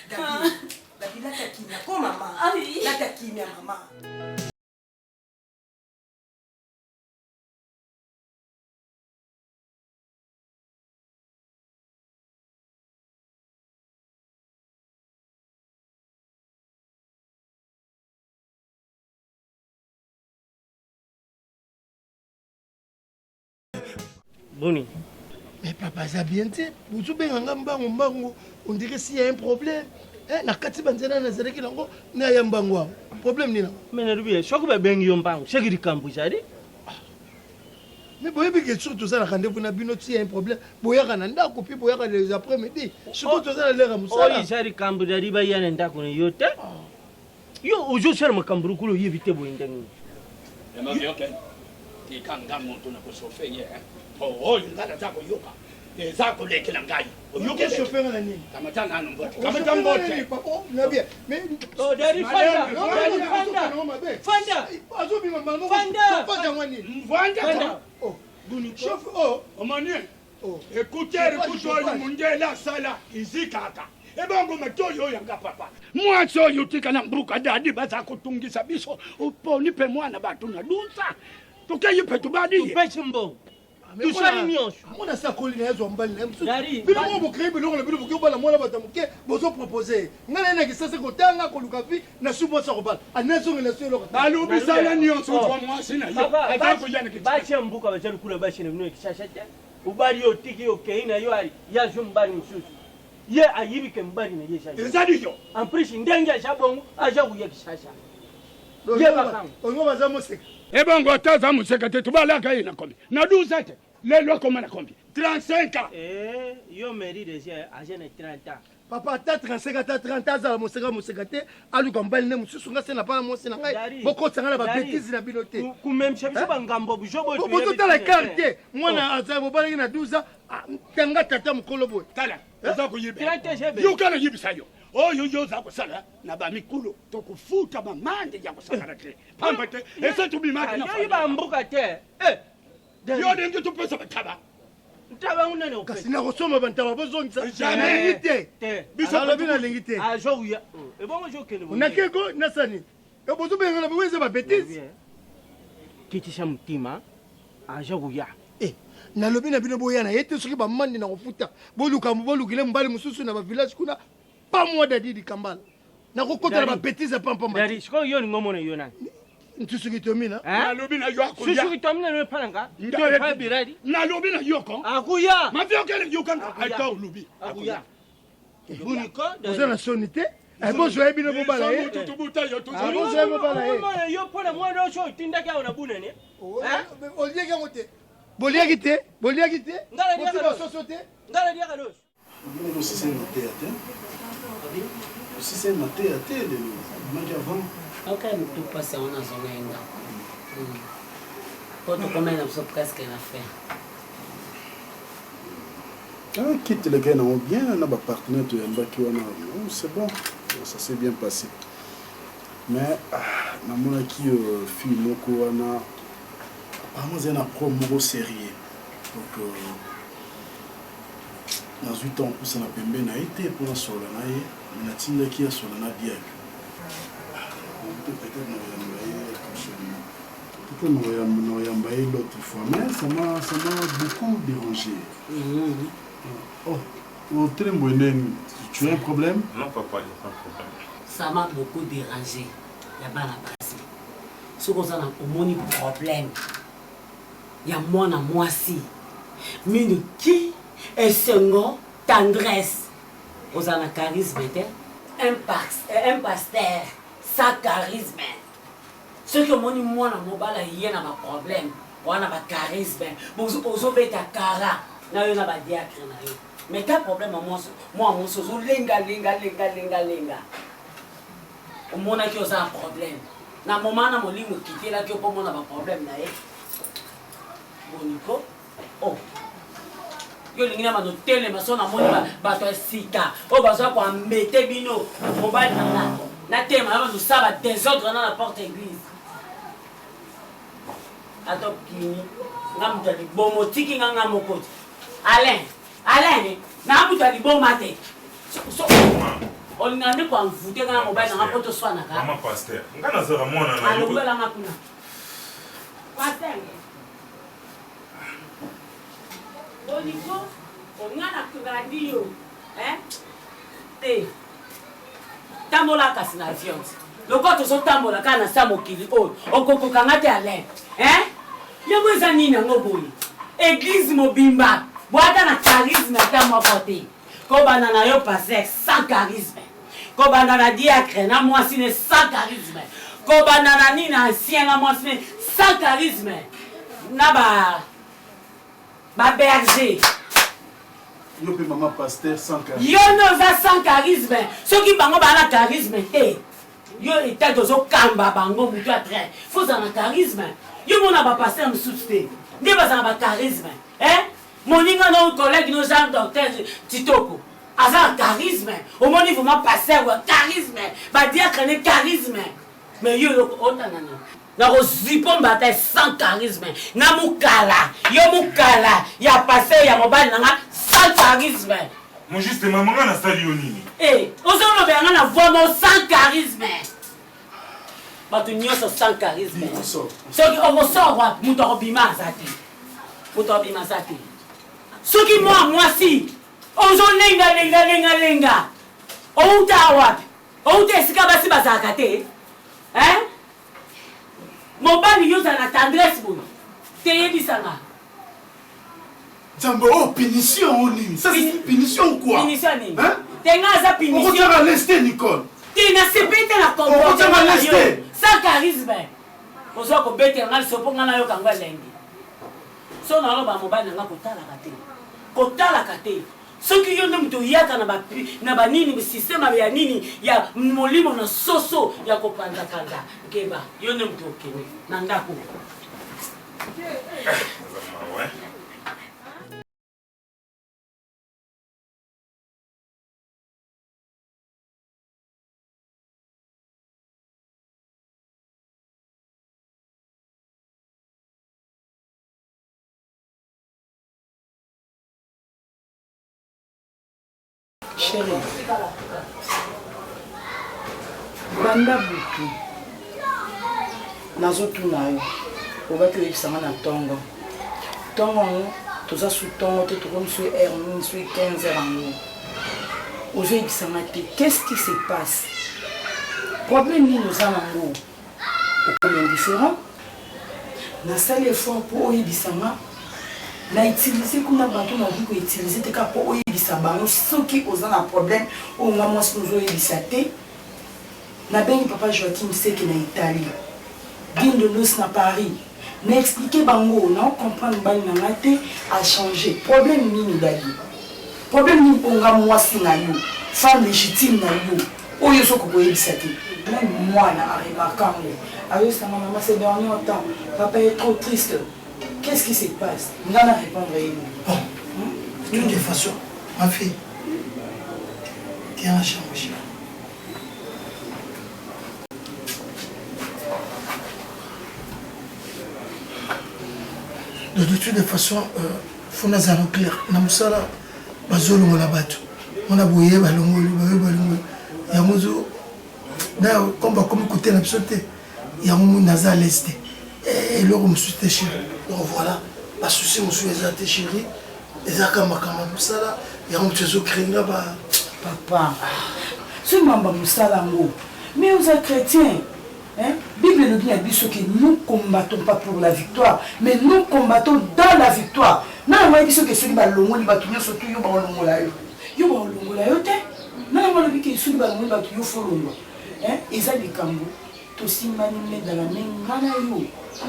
gabi gabi lata kimia ko mama lata kimia mama Boni. Mais papa, aza bien te. Bozobenga nga mbangu mbangu, on dirait s'il y a un problème. Eh, na kati banzela nazalaki nango na ya mbangu awa. Problème nini? Mais nalobi ye soki babengi yo mbangu soki likambo ezali Mais boyebi ke soki toza na rendez-vous na bino s'il y a un problème, boyaka na ndako puis boyaka les après-midi. Surtout toza na l'heure ya oyo mosala. eza likambo ezali baya na ndako na yo te yo ozosala makambo lokola oyebi te boye ndenge nini yamayoke tika nga moto na kosofe ye po oyo nga naza koyoka eza kolekela ngai Oyoki chauffeur na nini? kamata nano mbote kamata mbote Na bien. Mais Oh, Daddy, fanda. Daddy, fanda. Fanda. Azobima mbala moko. Fanda. Fanda yango nini? Fanda. Fanda. Oh. Chauffeur oh. Omoni ekutere kutu oyo mundele asala izikaka ebongo matoyi oyo yanga papa mwasi oyo otika na mbuka dadi baza kotungisa biso oponi mpe mwana bato na dunsa tokeyi mpe tobadi topesi mbongo tosali nyonso mwana sakoli na ye azwa mobali na ye mosusu bino moko bocree biloko na bino boki obala mwana bato ya moke bozopropose ngai naye na kisasa kotanga koluka vi na su mwasi akobala anazongela su eloko balobisala nyonso ozwa mwasi na yo aza koya na basi ya mbuka baza lokola basi na bino ya kisasa te obali yo otiki yo okei na yo ali ye azwi mobali mosusu ye ayibi ke mobali na ye eza ye. Ezali yo. En plus ndenge aza bongo aza koya kisasa ye bakanga ongo baza moseka ebongo ata aza moseka te tobalaka ye na kombi na 12 te lelo akoma na kombi 35 ans Eh, yo meri deja aza na 30 ans papa ata 35 ata 30 azala moseka moseka te aluka mobali nde mosusu nga se na bala mwasi na ngai bokotisa ngai na babetise na bino te kumemisa biso bangambo biso boye toyebi bozotala te. ekart te mwana aza bobalaki na 12 ans ah, tanga tata mokolo boye tala oza koyeba yoka nayebisa yo oyo yo oza kosala na bamikolo tokofuta bamande ya kosakana te pamba te ese tobimaki na yoyi bambuka te yo ndenge topesa bataba ntaba unene kasi nakosomba bantaba bozongisa Jamais. nalingi te Biso alobi nalingi te azokuya ebongo ozokende boye. nakeko nasani bozobengana bango eza babetise kitisa motima aza koya nalobi na bino boya na ye te soki bamande na kofuta boluka bolukile mobali mosusu na bavillage kuna pa mwa dadi dikambala nakokota na Dadi. babetise ya pampamba Dadi, sikoyo yo olingi omona yo nani nsusuki tomina nalobi na yo akoya susuki tomina no epa na nga Nga- to epa biradi nalobi na yo ko akuya mavi okele yokanga Akuya. ata olobi akuya buniko oza na soni te bozwa ye bino bobala ye Ah, bozwa ye bobala ye omona yo mpona mwana oso otindaki awa na bunene oliaki yango te boliaki te boliaki te Nga naliaka boti loso. basoso te nga naliaka loso Bino osisani mateya te osisani mateya te lelo obimaki avant oka motu mpasi yango nazonga ye ndako mpo tokomai na biso presque na fin Ah, quitte le gars nango bien na bapartenaire toyambaki wana oh, c'est bon ça s'est bien passé mais ah, namonaki euh, fille moko wana apparemment azali na problème moko sérieux donc euh, nazwi ntango kopusana pembe na ye te mpo nasolola na ye me natindaki asola na diake. te peut-être nakoyamba ye prochainement. Peut-être nakoyamba ye l'autre fois mais ça m'a ça m'a beaucoup dérangé. Oh, otelemi boye ndenge nini? Tu as un problème? Non papa, il n'y a pas de problème. Ça m'a beaucoup dérangé ya bana basi. Soki oza na omoni problème ya mwana mwasi minu ki esengo tendresse ozala na charisme te un, un pasteur sans charisme soki omoni mwana mobali aye na baproblème wana bacharisme ozobeta kara na yo na badiacre na yo mais ta problème ya mwasi mwa mwasi ozolenga lenga lenga lenga lenga omonaki oza na problème na moment na molimo ekitelaki yo mpo omona baproblème na ye boniko oh yo olingi na bando telema so namoni bato ya sika oyo baza koambete bino mobali na nga natema na bando sala badesordre na na porte église ata okimi nga moto ya liboma otiki nga nga moko te alain alain na moto ya liboma te olinga nde koanvute nga na mobali na nga mpo toswanaka alongolanga kuna pasteur Boniko, nga na landi yo hein? Te. Tambola kasi na avion. Lokola tozotambola kaka na sa mokili oyo, okokoka nga te Alain. Hein? Yango eza nini yango boye? Eglise mobimba, bwata na charisme ata moko te. Kobanda na yo pasteur sans charisme. Kobanda na diacre na mwasi ne sans charisme. Kobanda na nini ancien na mwasi ne sans charisme. Na ba ba berger. Yo pe mama pasteur sans charisme. Yo nde oza sans charisme. Soki bango ba na charisme te. Yo etat ozo kamba bango mutu ya train. Faut ozala na charisme. Yo mona ba pasteur mosusu te. Nde bazala ba charisme. Hein? Moninga no collègue no Jean docteur Titoko. Aza na charisme. Omoni vraiment pasteur wa charisme. Ba diacre ne charisme. Mais yo eloko otanga nini? Nakozipo mbata sans charisme na mukala yo mukala ya pasteur ya mobali na nga sans charisme. Mon juste maman nga nasali yo nini? Eh, ozolobela nga na voix moko sans charisme. Bato nyonso sans charisme. Soki okosort wapi moto akobima aza te. Moto akobima aza te. Soki mwa mwasi ozolenga lenga lenga lenga outa wapi? Outa esika basi bazalaka te hein? Mobali yo ozala na tendresse boye te yebisa nga. Nzambe oyo oh, punition oyo oh, nini? Ça c'est punition ou quoi? Punition nini? Hein? Te nga aza punition. Okotiaka leste Nicole. Te na sepeli te na comportement na yo. Sans charisme. Oza kobetela nga lisopo nga nayoka yango elengi. So naloba mobali na nga kotalaka te. Kotalaka te. Soki yo nde moto oyaka na ba na ba nini système ya nini ya molimo na soso ya kopanza panza keba yo nde moto okende na ndako. Chérie, banda butu nazotuna yo obaki oyebisa nga na ntongo ntongo yango toza su ntongo te tokomi soki heure nini soki 15 heure yango ozoyebisa nga te qu'est-ce qui se passe problème nini oza nango okomi indifférent nasali effort mpo oyebisa nga na utilise kuna bato nakoki koutilize te kaka mpo oyebisa bango soki oza na problème oyo nga mwasi nozoyebisa te nabengi papa joakim seke na italie gindondos na paris na explike bango nao comprendre mobali na nga te achange problème nini dadi problème nini oyo nga mwasi na yo femme légitime na yo oyo ozokoka koyebisa te meme mwana aremarka yango azoyebisa nga mama ces dernier temps papa est trop triste qu'est ce qui se passe nga na répondre ye nini bon de toutes les façons ma fille tiens chambre de toutes les façons euh, fo nazala clair na mosala bazolongola bato wana boye balongoli baye balongoli yango ozo. Na comme bakomi kote na biso te, yango moni naza à l'aise te. Eh, eloko mosusu te chéri. Donc voilà, ba souci mosusu eza te chéri. Eza kaka makambo ya mosala, yango moto ezo créer nga ba Papa, soki makambo ya mosala yango, mais oza chrétien. Hein? Bible elobi na biso que nous combattons pas pour la victoire, mais nous combattons dans la victoire. Nani yango ayebi soki soki balongoli bato nyonso tu yo bakolongola yo. Yo bakolongola yo te. Nani yango alobi ke soki balongoli bato yo folongwa. Hein? Eza likambo tosimbani meda na me nga na yo.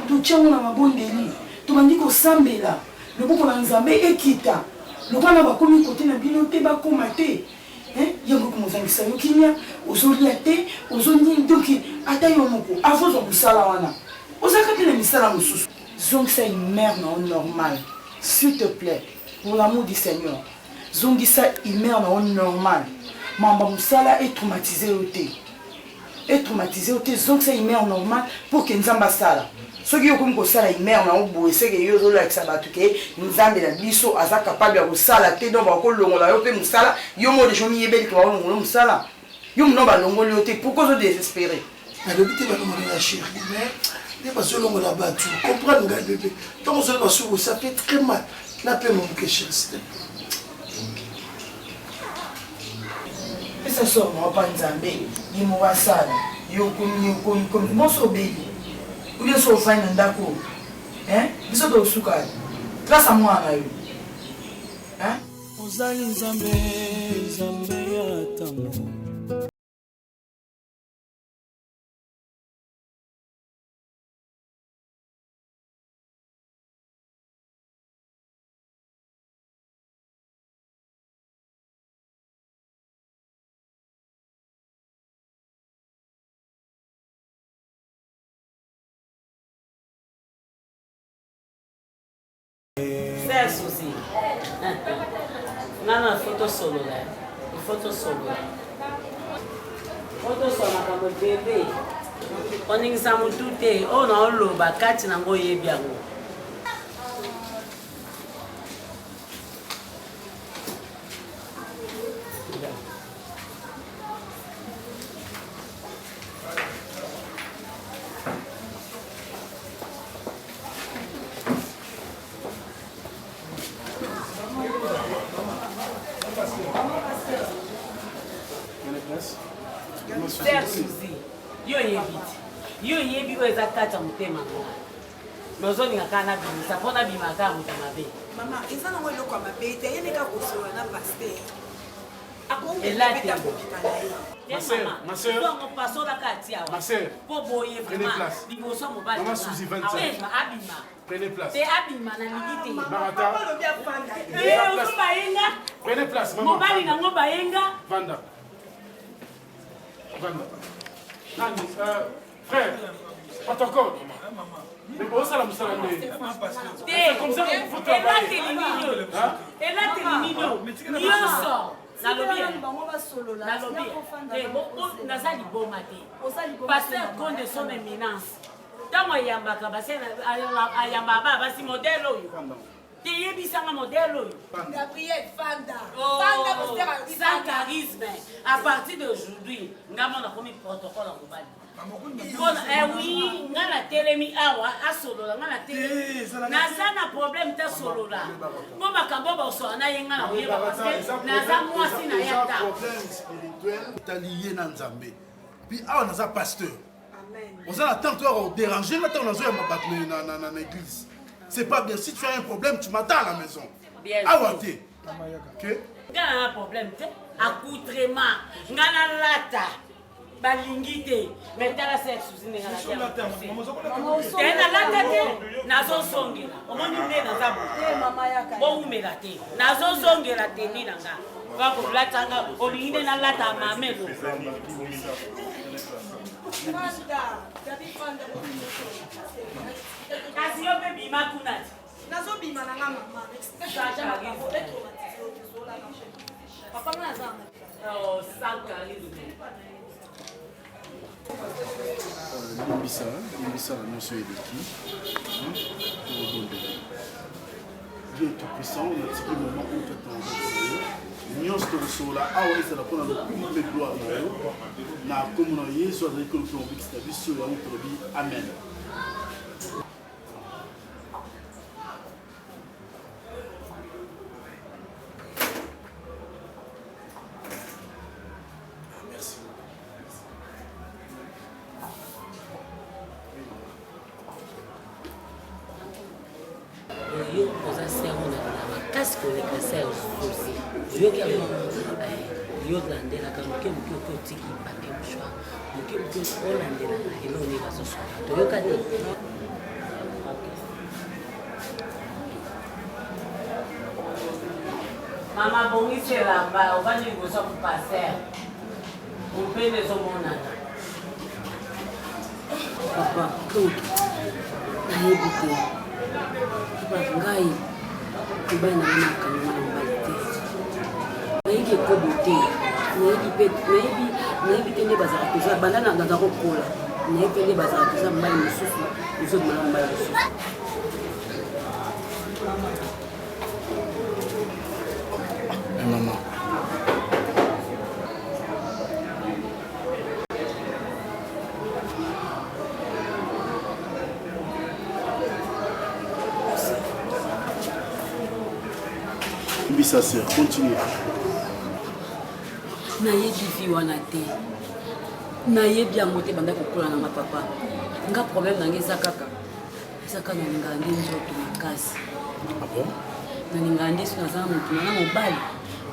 Totia yango na mabondeli. Tobandi kosambela. Loboko na Nzambe ekita. Lokola na bakomi kote na bino te bakoma te. Hein yango ekomozangisa yo kimia ozolia te ozo nini donc ata yo moko avant ozwa mosala wana ozalaka mpe na misala mosusu zongisa humeur na yo normal s'il te plaît pour l'amour du seigneur zongisa humeur na yo normal mamba mosala etraumatise yo te etraumatise yo te zongisa humeur normal pour que nzambe asala soki yo okomi kosala humeur na yo boye seke yo ozolakisa bato ke nzambe na biso aza capable ya kosala te donc bakolongola yo mpe mosala yo moko deja omiyebeli ke bakolongola mosala yo mono balongoli yo te pourquoi ozo désespéré nalobi te balongola ya chéri mais nde bazolongola bato comprendre ngai bebe ntango ozoli basuku ça fait très mal napema moke chéri s'il te plaît pesa sor na opa nzambe ye moko asala yo okomi okomi komi bonso obeli oyo so ofandi na ndako biso tosuka grâce a mwana na yo ozali nzambe nzambe ya ntango Frère Suzy, nga na faut tosolola, il faut tosolola. Faut tosolola makambo ebele. Koningisa motu te, oyo naoloba kati nango oyebi yango. Sœur Suzy, yo oyebi te yo oyebi oyo eza kati ya motema na ngai mais ozolinga kaka nabimisa mpo nabima kaka moto mabe mama eza nango eloko ya mabe te ye nde kaka kosolola na paster po boye vraiment liboso ya mobali abima Prenez place. Te abima na lingi te. Marata. Eh, ozo bayenga. Prenez place maman. Mobali nango bayenga. Vanda. Vanda. Nani, euh, frère, protocole. Mais bon, ça la musala nde. Te, comme ça qu'il faut travailler. Elateli nini oyo? Elateli nini oyo? Nyonso. Nalobi. Nalobi. Eh, naza liboma te. Pasteur Konde son éminence. Tango ayambaka basi ayambaka bana basi modèle oyo. Te yebisanga modèle oyo. Gabriel Fanda. Oh, Fanda pasteur alobi sans charisme. À partir d'aujourd'hui, nga mona komi protocole ya mobali. Pona eh oui, nga na telemi awa asolola nga na telemi. Naza na problème ta solola. Po makambo ba osola na ye nga na koyeba parce que naza mwasi na ya ta. Problème spirituel tali ye na Nzambe. Puis awa naza pasteur. Oza na temps toi ko déranger nga tango nazo yamba bato na na na église. C'est pas bien si tu as un problème tu m'attends à la maison. Awa te. OK. Nga na problème te. Accoutrement nga na lata balingi te mais tala se susi ndenge te nalata te nazozongela omoni nde naza bowumela te nazozongela teni na nga bakolata nga olingi nde nalata mamelo kasi yo mpe bima kuna ti nazobima na nga mama papa nga aza oh, sans charisme limbisa limbisa na nyonso eleki tokobondela Dieu tout puissant natiki moment oyo totanga yo. Nyonso tokosolola awa ezala mpo na lokumu mpe gloire na yo. Na nkombo na Yesu azali Nkolo mpe Mobikisi na biso, yango tolobi amen. Merci. Yo oza sœur oyo nalinga makasi koleka sœur Suzy. Oyoki yango? Eh, yo landelaka moke moke oke otiki papier mouchoir moke moke olandelaka eloko nini bazosola toyokani Mama bongisi elamba ovandi liboso ya mopaster mopende ezomonana papa donc nayebi te papa ngai mobali na ngai nakanga na mobali te nayebi ekobo te nayebi mpe nayebi nayebi te nde bazalaka toza banda naza kokola nayebi te nde bazalaka toza mobali mosusu ozobima na mobali mosusu Maman. Bisa sœur, continue. nayebi vi wana te nayebi yango te banda kokola na nga papa nga problème na nga eza kaka eza kaka nalingaka nde nzoto makasi ah bon? nalingaka nde so naza na motu nana mobali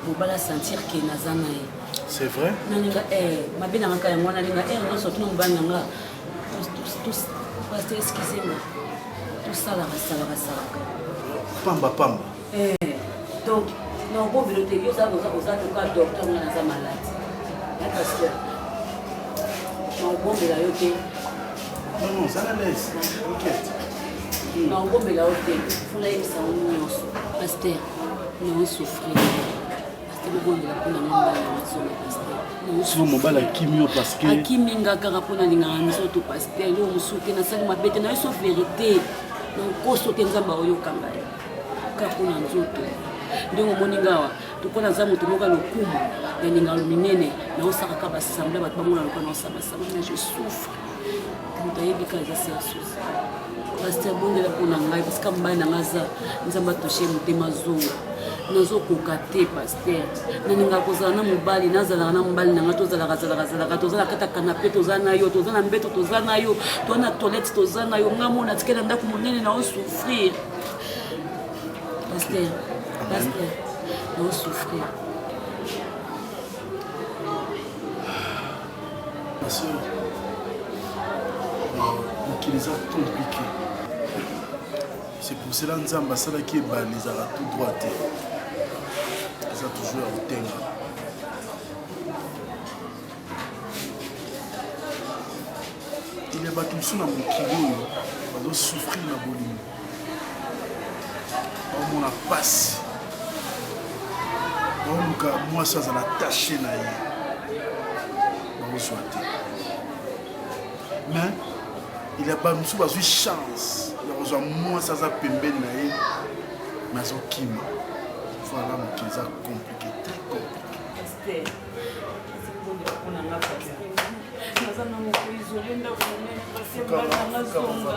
mobali asentir ke naza na ye c'est vrai nalinga eh, mabe na nga yango wana nalinga heure eh, nyonso tuna mobali na nga paste excuse nga tosalaka salaka salaka pamba pamba eh, donc naobombelo te yo oza loka docteur nga naza malade ya pasteur naobombela yo te non non zala l'aise t'inquiète naobombela yo te funa yebisa yo nyonso pasteur naosouffrir bobondela mpo na nga mobali na nazonga pasteur soki mobali akimi yo parce que akimi nga kaka mpo nalingaka nzoto pasteur eloko mosusu te nasali mabe te nayo so verité na nkoso te nzambe aoyoka ngai kaka mpo na nzoto ndenge omoni nga awa tokola naza moto moko ya lokumu nalingaka minene naosakaka basambla bato bamona lokola naosabasaba mais je souffre moto ayebi kaka eza sersus pasteur bondela mpo na ngai parceke mobali na ngai aza nzambe atoshe motema zonga nazokoka te pasteur nalingaka kozala na mobali nazalaka na mobali na ngai tozalaka zalaka zalaka toza na kati ya kanape toza na yo toza na mbeto toza na yo toza na toilette toza na yo ngai mona tikali na ndako monene na osouffrir pasteur pasteur na osouffrir Ma soeur, mokili eza compliqué. C'est pour cela Nzambe asalaki ebale ezalaka tout droit te. Eza toujours ya kotenga. Il y a bato mosusu na mokili oyo bazosouffrir na bolingo. Baomona mpasi. Baoluka mwasi azala attaché na ye. Bakozwa te. Mais il y a bato mosusu bazwi chance ya kozwa mwasi aza pembeni na ye mais azokima. Voilà mokili eza compliqué, très compliqué. Naza na moko isole ndako monene pasi mobali na nga zonga.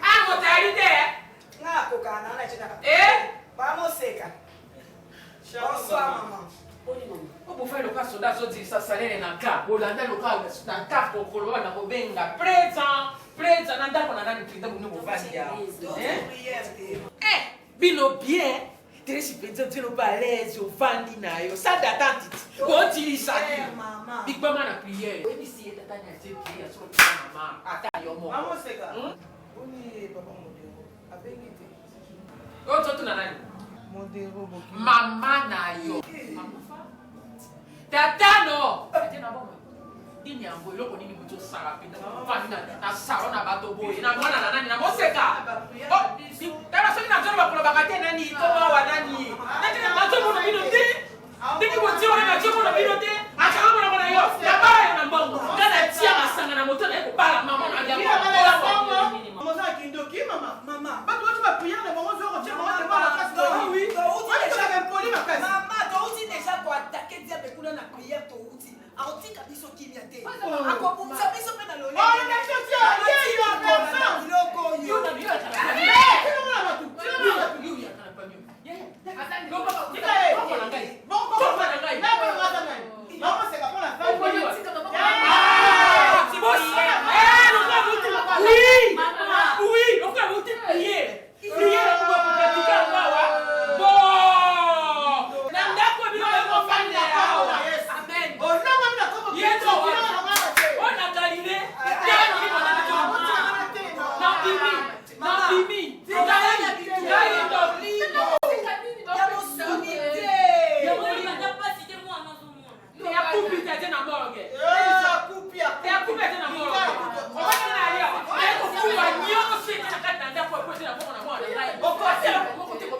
Ah, moto ayali te eh? Nga nakokana na wana tshina. Eh? Bamoseka. Bonsoir maman. Obofai loka soda azodilisa salele na ka bolanda loka na ka kokolo wana kobenga présent présent na ndako na nani mpenza bino bovandi awa eh? Eh, bino bien. Therese mpenza otie no ba l'aise ovandi na yo salle d'attente ti botilisaki bigbama na prière oyebisi ye tata ni atie prière soko pesa mama ata yo moko. Mama Oseka. Boni papa Modero abengi te. Oyo totuna nani? Modero boki. Mama na yo. Akufa? Tata no. Ate na bomoi. Nini yango eloko nini moto osala mpenza ofandi na salon na bato boye na mwana na nani na moseka oh, tala soki nazoloba kolobaka te nani komawa nani nazomona bino te ndenge botie wana nazomona bino te akanga monoko na yo nabala yo na mbongo nga natia masanga na moto naye kobala mama na yango oza kindoki mama mama bato bati bapriere na bango zoko tia bango tema makasi impoli makasi mama touti deja koatake diable kuna na priere touti akotika biso kimia te akobumisa biso mpe na lolenge oyo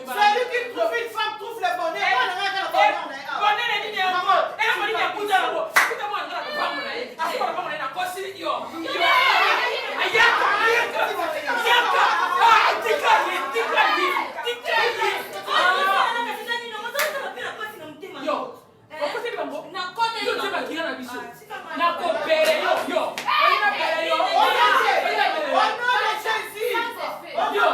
Celui qui trouve une femme trouve le bonheur. Nakopele yo yo oyina pele yo oyina pele yo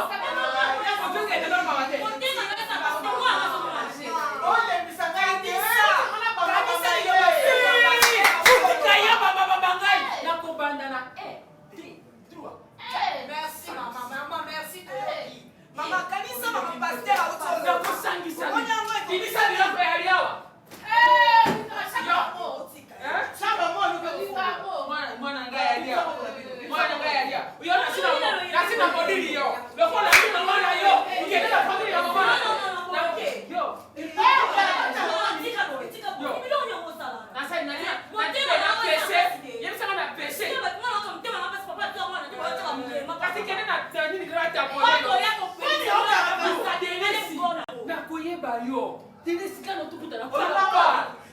nakobanda na Merci maman, maman merci toyoki. Maman kanisa maman pasteur auti nakosangisa bimisa biloko ya liawa mwana ngai alia mwana ngai alia yo nasi na modili yo lokola nasi mama na yo okende na famille ya mama na yo yebisaka na pese kasi kende na nini nakoyeba yo tenesika notokutana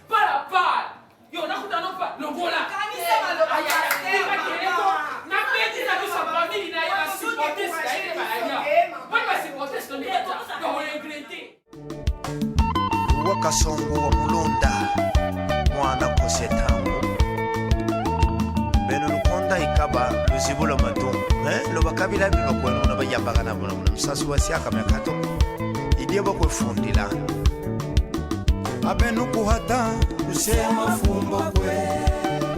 palapala yo nakutana pa longola nabeti na biso famille na ye basupporte sika ye baaya mponi basupporte sika ndeoregrete Wakasongo wa mulunda mwana kosetango beno lukonda ikaba luzibulo matungu eh? loba kabila bi bakwenu na bayambaka na bona muna musasu wasiaka myakato idiye bakwefundila abenu kuhata lusema fumbo kwe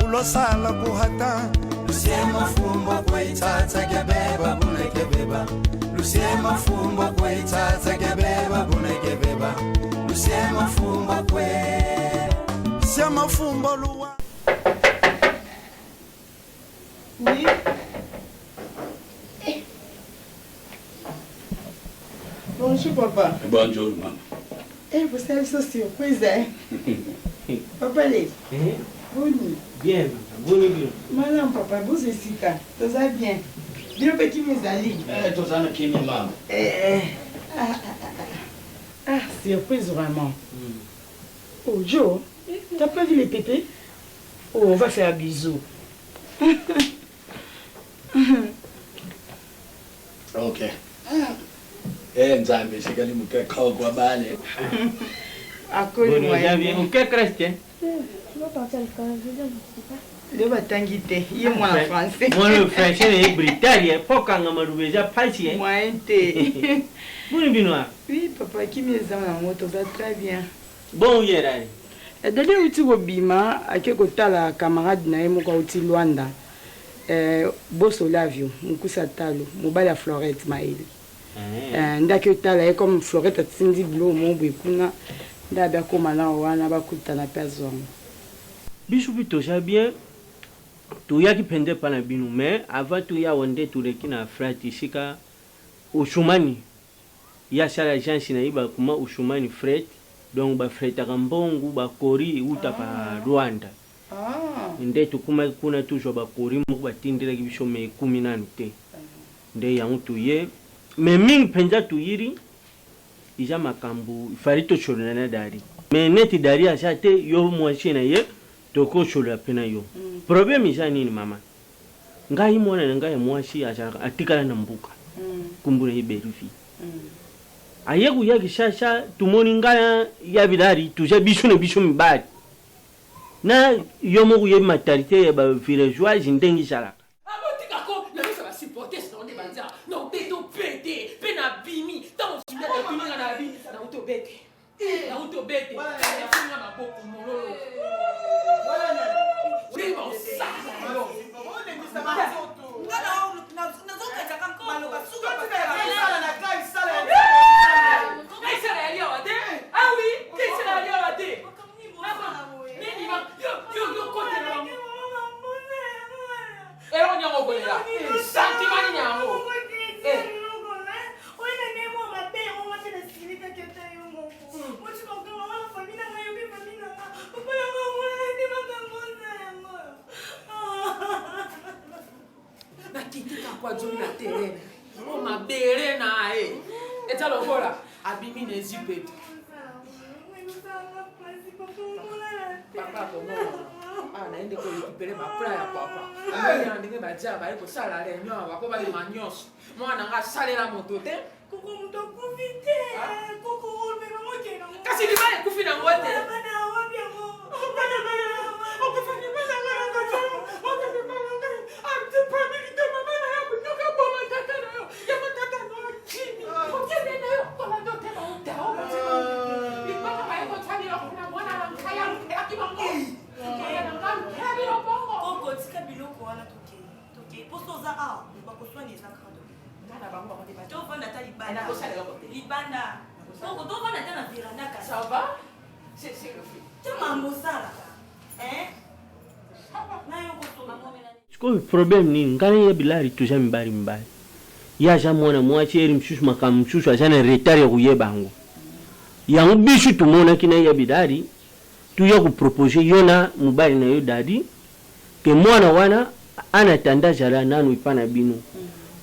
ulosala kuhata lusema fumbo kwe itsatsa kebeba bunekebeba lusema fumbo kwe itsatsa kebeba bunekebeba lusema fumbo kwe sema fumbo luwa Oui. Bonjour papa. Bonjour maman. Eh, vous savez, ça surprise, hein? Papa les. Eh? Boni. Bien, boni bien. Madame papa, vous esika. Toza bien. Bino pe kimi ezali. Eh, toza na kimi mama. Eh, eh. Ah, ah, ah, ah. surprise vraiment. Oh, Joe, t'as pas vu les pépés? Oh, on va faire un bisou. Okay. Eh Nzambe esikali moke khokwa bale. Akoli Boni, bien. Ok, Christian. Tu vas partir à l'école, je veux dire, je sais pas. Leo batangi te ye mwana français. Mwana français na ye Britalie mpo okanga maluba eza pasi eh. Moyen te. Boni bino awa? Oui papa, kimi eza nango toza très bien. Bon yerani. Dadi auti kobima ake kotala camarade na ye moko auti Luanda eh, Boss Olavio Mukusa Talo mobali ya Florette Mayele. Eh, nde ake otala ye comme Florette atindi biloko moko boye kuna nde abi akoma nao wana bakutana pe azwa yango. Biso pe toza bien toyaki penza epa na bino mais avant toya awa nde toleki na frat esika Osumani ye asala agence na ye ba koma Osumani fret donc ba fretaka mbongo ba coris ewutaka Rwanda nde tokomaki kuna tozwa ba coris moko batindelaki biso mais ekomi nanu te Nde yango toye mais mingi penza toyiri eza makambu il fallait tosolola na Dary mais neti Dary aza te yo muasi na ye tokoki kosolola pe na yo problème eza nini maman ngai muana na ngai ya muasi azalaka atikala na mboka kombo na ye Bellevue aye koya Kinshasa tomoni ngai na ya Bilari toza biso na biso mibali na yo moko oyebi matalite ya ba villageoise ndenge ezalaka. Abotika ko na miso ba supporters na nde banza na obeto pete pe na bimi tango Juliette atuni nga na bi na uto bete na uto bete na maboko mololo ndenge baosala yo Kaisala ya liawa te ah oui kaisala ya liawa te eloko nini yango okolela santima nini yango eh. nakiti kakwa azongi na terrain o mabele na ye eza lokola abimi na ezipeti papa akomona ah, naye nde korekipere bapla ya papa amoni ndenge badia baye kosala réunion awa mpo babima nyonso mwana nga asalela moto te ah. kasi libala ekufi nango te Koko tika biloko wana tokei tokei poso oza awa bakoswani eza kaka tokei tovanda ata libanda libanda koko tovanda ata na veranda kasi Ça va? C'est c'est le fait. te mambo osalaka hein na yo kosoma Sikoyo problème nini ngai na ye bilali toza mibali mibali ye aza mwana mwasi heure mosusu makambo mosusu aza na retard ya koyeba yango yango biso tomonaki na ye bilali Tuya ko proposer yo na mobali na yo Daddy que mwana wana en attendant azala nanu epa na bino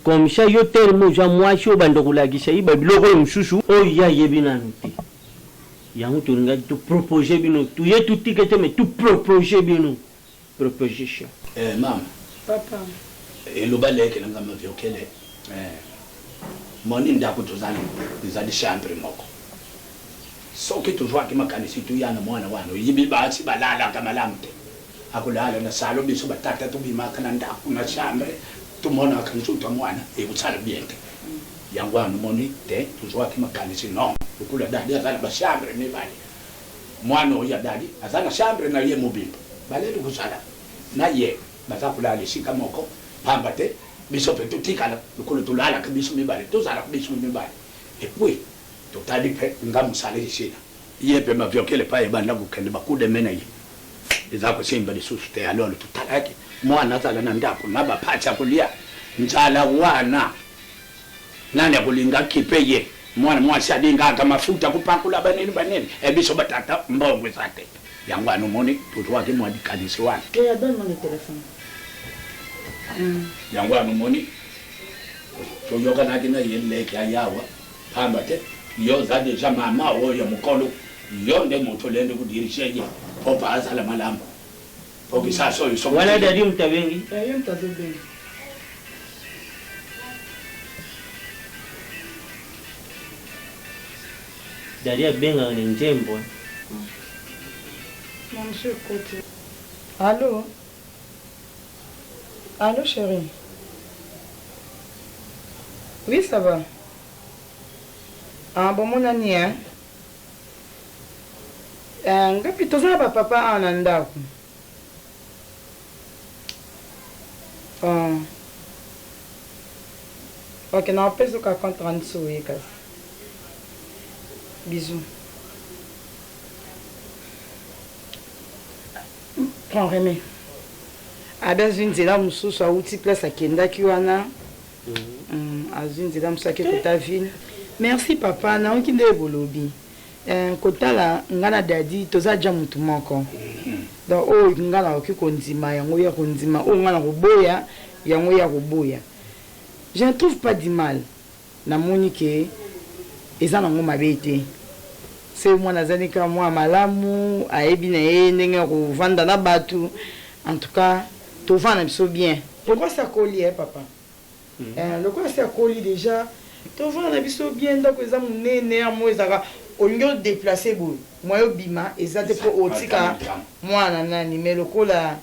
comme ça yo tellement oza mwasi obanda kolakisa ye ba biloko oyo mosusu oyo ye ayebi nanu te yango tolingaki to proposer bino tuye totika te mais to proposer bino proposition. Eh mama. Papa. Eloba leki na nga maviokele eh moni ndaku tozali ezali chambre moko Soki tozwaki makanisi toya na mwana wana, oyebi basi balalaka malamu te. Akolala na salon, biso ba tata tobimaka na ndaku na chambre tomonaka nzoto ya mwana ekosala bien te. Yango wana omoni te tozwaki makanisi non, lokola Daddy aza na ba chambre mibale, mwana oyo ya Daddy aza na chambre na ye mobimba, baleli kozala na ye baza kolala esika moko pamba te biso pe totikala lokola tolalaka biso mibale tozalaka biso mibale et puis Totali pe nga musala esila ye pe maviokele epai ebanda kokende ba coup de main na ye eza kosimba lisusu te alors totalaki muana azala na ndaku na ba pasi ya kolia nzala wana nani akolinga akipe ye muana muasi alingaka mafuta kopakola ba nini ba nini e biso ba tata mbongo eza te yango wana omoni tozuaki mua likanisi wana Yaya donne moi le telephone. Yango wana omoni toyokanaki na ye leki aya awa Pamba te yo oza dejà mama oyo mukolo, yo nde mutu olende ko diriger ye po pa azala malamu. Po kisasa oyo soki Wana Daddy mutu abengi? Eh ye mutu azo benga. Daddy abengaka na nzembo hein. Na mosusu ekoti. Allo Allo cherie Oui ça va Ah bomonani hein Eh nga pe toza na ba papa awa na ndaku Ah. Ok, nakopesa yo kaka compte rendu soki oye kasi. Bisous. Prends, remets. Abi azwi nzela mosusu awuti place akendaki wana. Mm, azwi nzela mosusu ake kota ville. Merci papa, nayoki nde bolobi. Eh, kotala nga na Daddy toza dja mutu moko. Donc oyo nga nakoki kondima yango ye akondima, oyo nga nakoboya yango ye akoboya. Je ne trouve pas du mal. Namoni que eza nango mabe te. Soki mwana aza ne kaka mwana malamu, ayebi na ye ndenge ya kovanda na batu, en tout cas tovanda na biso bien. Lokola asi akoli eh papa. Eh lokola asi akoli dejà tovanda na biso bien ndaku eza munene heure moko ezalaka olingi o deplacer boye moyen obima eza te po otika mwana na nani mais lokola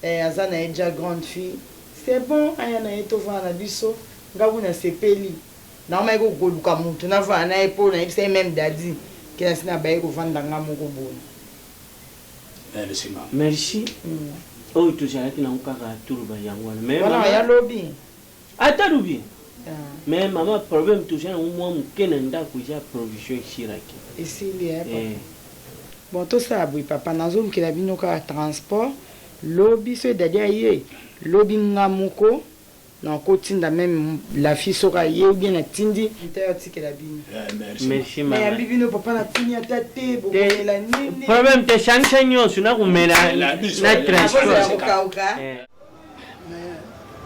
eh aza na ye dja grande fille c'est bon aya na ye tovanda na biso nga kutu nasepeli nakomaki ko koluka mutu navanda na ye po nayebisa ye meme daddy ke nasi nabaye kovanda nga moko boye. Merci oyo tozalaki nango kaka toloba yango wana mais Wana mama ya lobi. Ata lobi mais mama problème toza nango mwa moke na ndako eza provision esilaki. Esili eh papa. Eh. Bon tosala boye papa nazolukela bino kaka transport lobi soki daddy aye lobi nga moko Nakotinda meme la fille soki aye ou bien natindi moto aye atikela bino. Merci mama. Nayambi bino papa natuni ata te bokomela nini. Problème te sangisa nyonso nakomela na transport. Kokauka.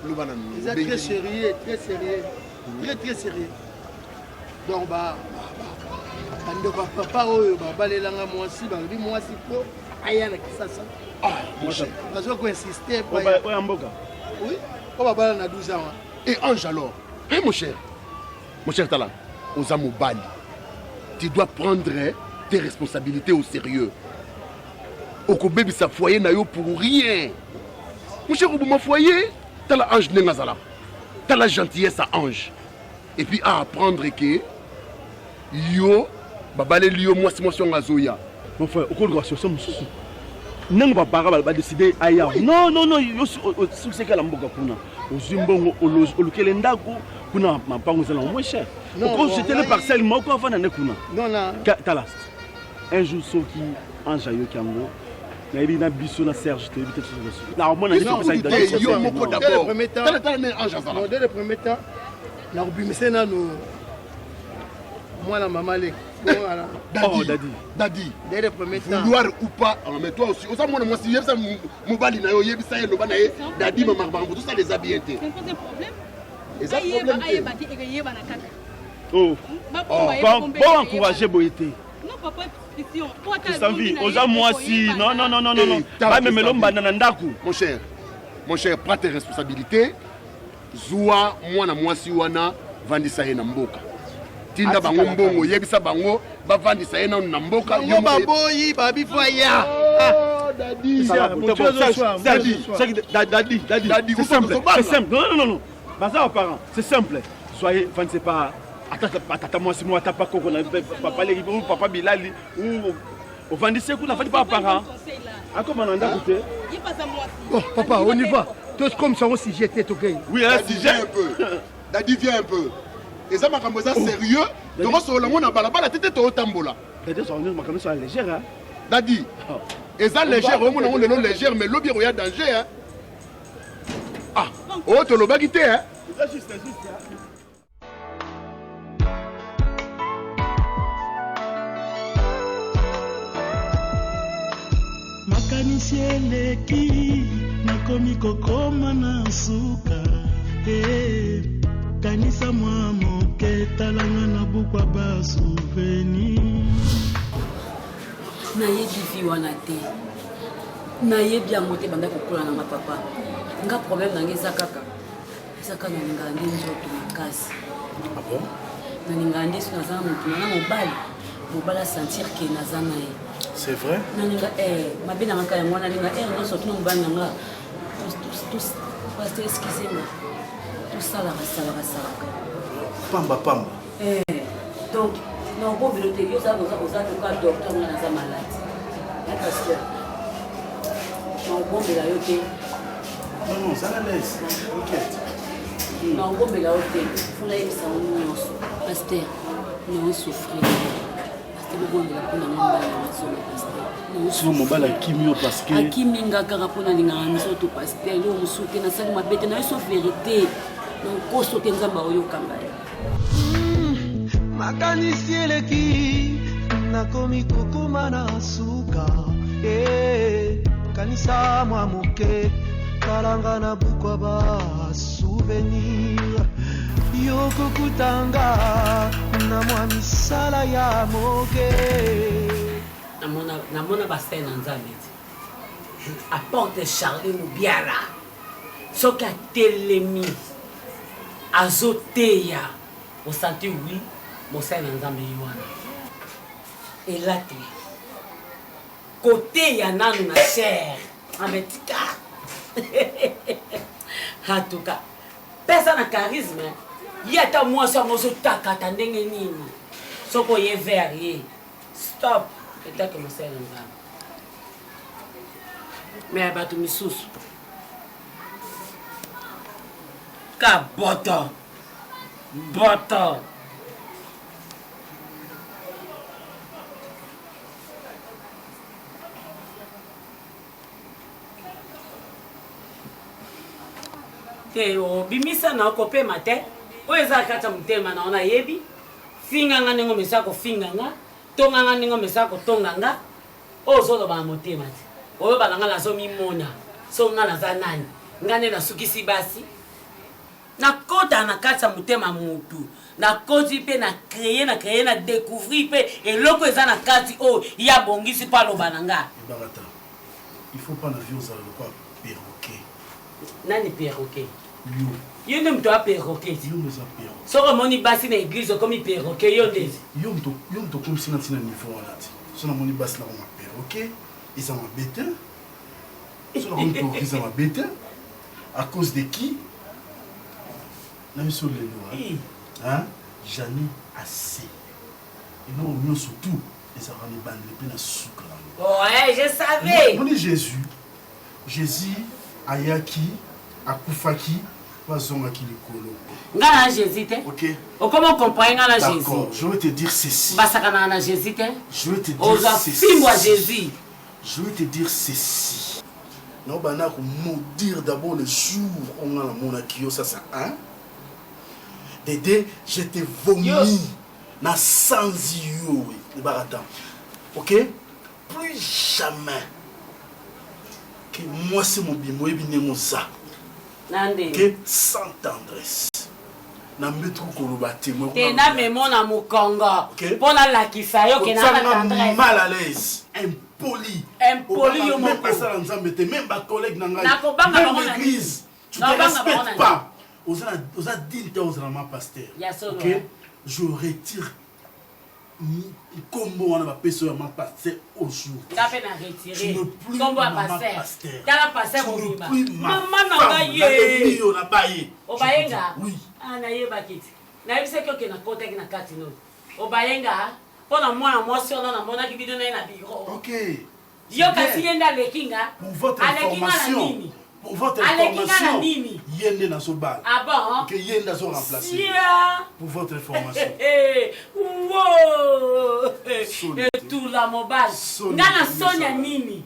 Loba na Eza très sérieux, très sérieux. Très très sérieux. Donc ba bandeko ya papa oyo babalelanga mwasi balobi mwasi po aya na kisasa bazo koinsiste oyo ya mboka oui oyo babala na 12 ans et ange alors hey, mon cher mon cher tala oza mobali tu dois prendre tes responsabilités au sérieux okobebisa foyer na yo pour rien mon cher oboma foyer tala ange ndenge azalaka tala gentillesse ya ange et puis a apprendre que yo babaleli yo mwasi mwasi yango azoya mon frère okoluka basolution mosusu ndenge babara badeside aya non non non yo succès kala mboka kuna ozwi mbongo olukele ndako kuna mapango eza nango moins cher okojetele parcelle moko avanda nde kuna tala un jour soki ange ayoki yango nayebi na biso na serge toyebi te naomona yo moko d'abord tala tala nde ange azala dès le premier temps nakobimisa nanu mwana mama leki oh, dadi dadi dès le premier temps vouloir ou pas ah, mais toi aussi oza mwana mwasi yebisa mobali na yo oyebisa ye loba na ye dadi makambo tosala eza bien te eza problème te Oh. Oh. Bo encourager boye te. Christian vie, oza mwasi. Non non non non non. Ba memelo mbanda na ndaku. Mon cher, mon cher, prends tes responsabilités. Zua mwana mwasi wana vandisa ye na mboka. Tinda bango mbongo, yebisa bango bavandisa ye nanu na mboka. Yo baboyi babi faya. Oh, Daddy. Daddy, Daddy, Daddy, c'est simple. C'est simple. Non non non non. Baza ba parents, c'est simple. Soyez, enfin, c'est pas ata tata mwasi mo ata pa koko na papa leki ou papa bilali ou ovandisi kuna afandi pa parent akoma na ndako te. Bon, papa, on y va. Tous comme ça, on sujet te tokei. Oui, un sujet. un peu. Daddy, viens un peu. eza makambo eza sérieux tokosolola ngo na balabala te te tootambola makambo eza légère dadi eza légère omona ngo lelo légère mais lobi ekoya danger hein. Ah, oyo tolobaki te hein? Makanisi eleki nakomi kokoma na suka eh, kanisa mwa moke talanga na bukwa ba souvenir nayebi vi wana te Nayebi yango te banda kokola na nga papa. Nga problème na nga eza kaka eza kaka nalingaka nde nzoto makasi. Ah bon? Nalingaka nde soki naza na motu na nga mobali mobali asentir ke naza na ye. C'est vrai? Nalinga eh, mabe na nga kaka yango wana nalinga heure nyonso tuna mobali na nga pasteur excusez moi tosalaka salaka salaka pamba pamba. Eh, donc nakobombelo te yo oza oza loka docteur nga naza malade ya pasteur nakobombela yo te non non zala l'aise t'inquiète. Nakobombela yo te, fo nayebisa yo nyonso. Pasteur, nao souffrir. Pasteur, bobondela mpo na nga mobali na nazonga pasteur. Soki mobali akimi yo parce que akimi nga kaka mpo nalingaka nzoto pasteur, eloko mosusu te, nasali mabe te, nayo so verite. Na nkoso te Nzambe aoyoka ngai. Makanisi eleki nakomi kokoma na suka eh, kanisa mwa moke talanga na bukwa ba souvenir yokokutanga na mwa misala ya moke. Namona basali na Nzambe te apporte Charlie Mubiala soki atelemi azoteya osanti oui mosali na Nzambe ye wana elate koteya nanu na chair ametika en tout cas pesa na charisme ye ata mwasi yango ozotakata ndenge nini soki oye vers ye stop etake mosali na Nzambe me bato misusu ka boto boto te obimisa na okopema te oyo eza kati ya motema na yo nayebi finga nga ndenge omesaka kofinga nga tonga nga ndenge omesaka kotonga nga oyo ozoloba na motema te oyoba na nga nazomimona so nga naza nani nga nde nasukisi basi nakota na kati ya motema mutu nakoti mpe na cree na cree na découvrir mpe eloko eza na kati oyo ye abongisi mpo aloba na nga. Ebakata, il faut pas na vie ozala lokola perroquet. Nani perroquet? Yo. Yo nde moto ya perroquet. Yo nde oza perroquet. Soki omoni basi na église okomi perroquet yo nde. Yo moto yo moto okomisi nga ntina niveau wana te. Soki namoni basi nakoma perroquet eza mabe te. Soki nakomi perroquet eza mabe te. À cause de qui? Na biso lelo hein? Hein? J'en ai assez. Eloko nyonso tout ezalaka na ebandeli mpe na suka nango. Ouais, je savais. Moni Jésus, Jésus ayaki, akufaki, mpe azongaki likolo. Nga na Jésus te. OK. Okoma comprendre nga na Jésus. D'accord, je vais te dire ceci. Basakanaka na Jésus te. Je vais te dire Oza ceci. fimbo ya Jésus. Je vais te dire ceci. Naobanda ko maudire d'abord le jour oyo nga namonaki yo, ça c'est un. Dede, je te vomis na sanzi yo ebakata. Ok? Plus jamais que mwasi mobimba oyebi ndenge oza. Ok? Sans tendresse. Na mbetu koloba te. Te na memo na mokongo. Mpo nalakisa yo ke na tendresse. Mal à l'aise. Impoli. Impoli yo moko. Même basala Nzambe te, même ba collègues na ngai. Nakobanga Même bango na l'église. Tu te Nakobanga bango respectes na pas. Oza oza digne te ozala ma pasteur. Ya solo. Ok? Je retire nkombo wana bapesi oyo ya ma pasteur aujourd'hui. Nga mpe na retire nkombo ya pasteur. Tala pasteur mobimba. Mama na ngai ye. Yo na baye. Obaye nga? Oui. Ah nayebaki te. Nayebisaki oke nakotaki na kati no. Obaye nga? Mpo na mwana mwasi wana namonaki bino na ye na biro. Ok. Yo kasi ye nde aleki nga. Pour votre Aleki nga na information. nini? Pour votre Aleki nga na information. nini? Ye nde nazobala. Ah bon? Ok, ye nde azo remplacer. Sia. Pour votre information. Wo! Soni te. Etula mobali. Soni Nga na te, sonya nini?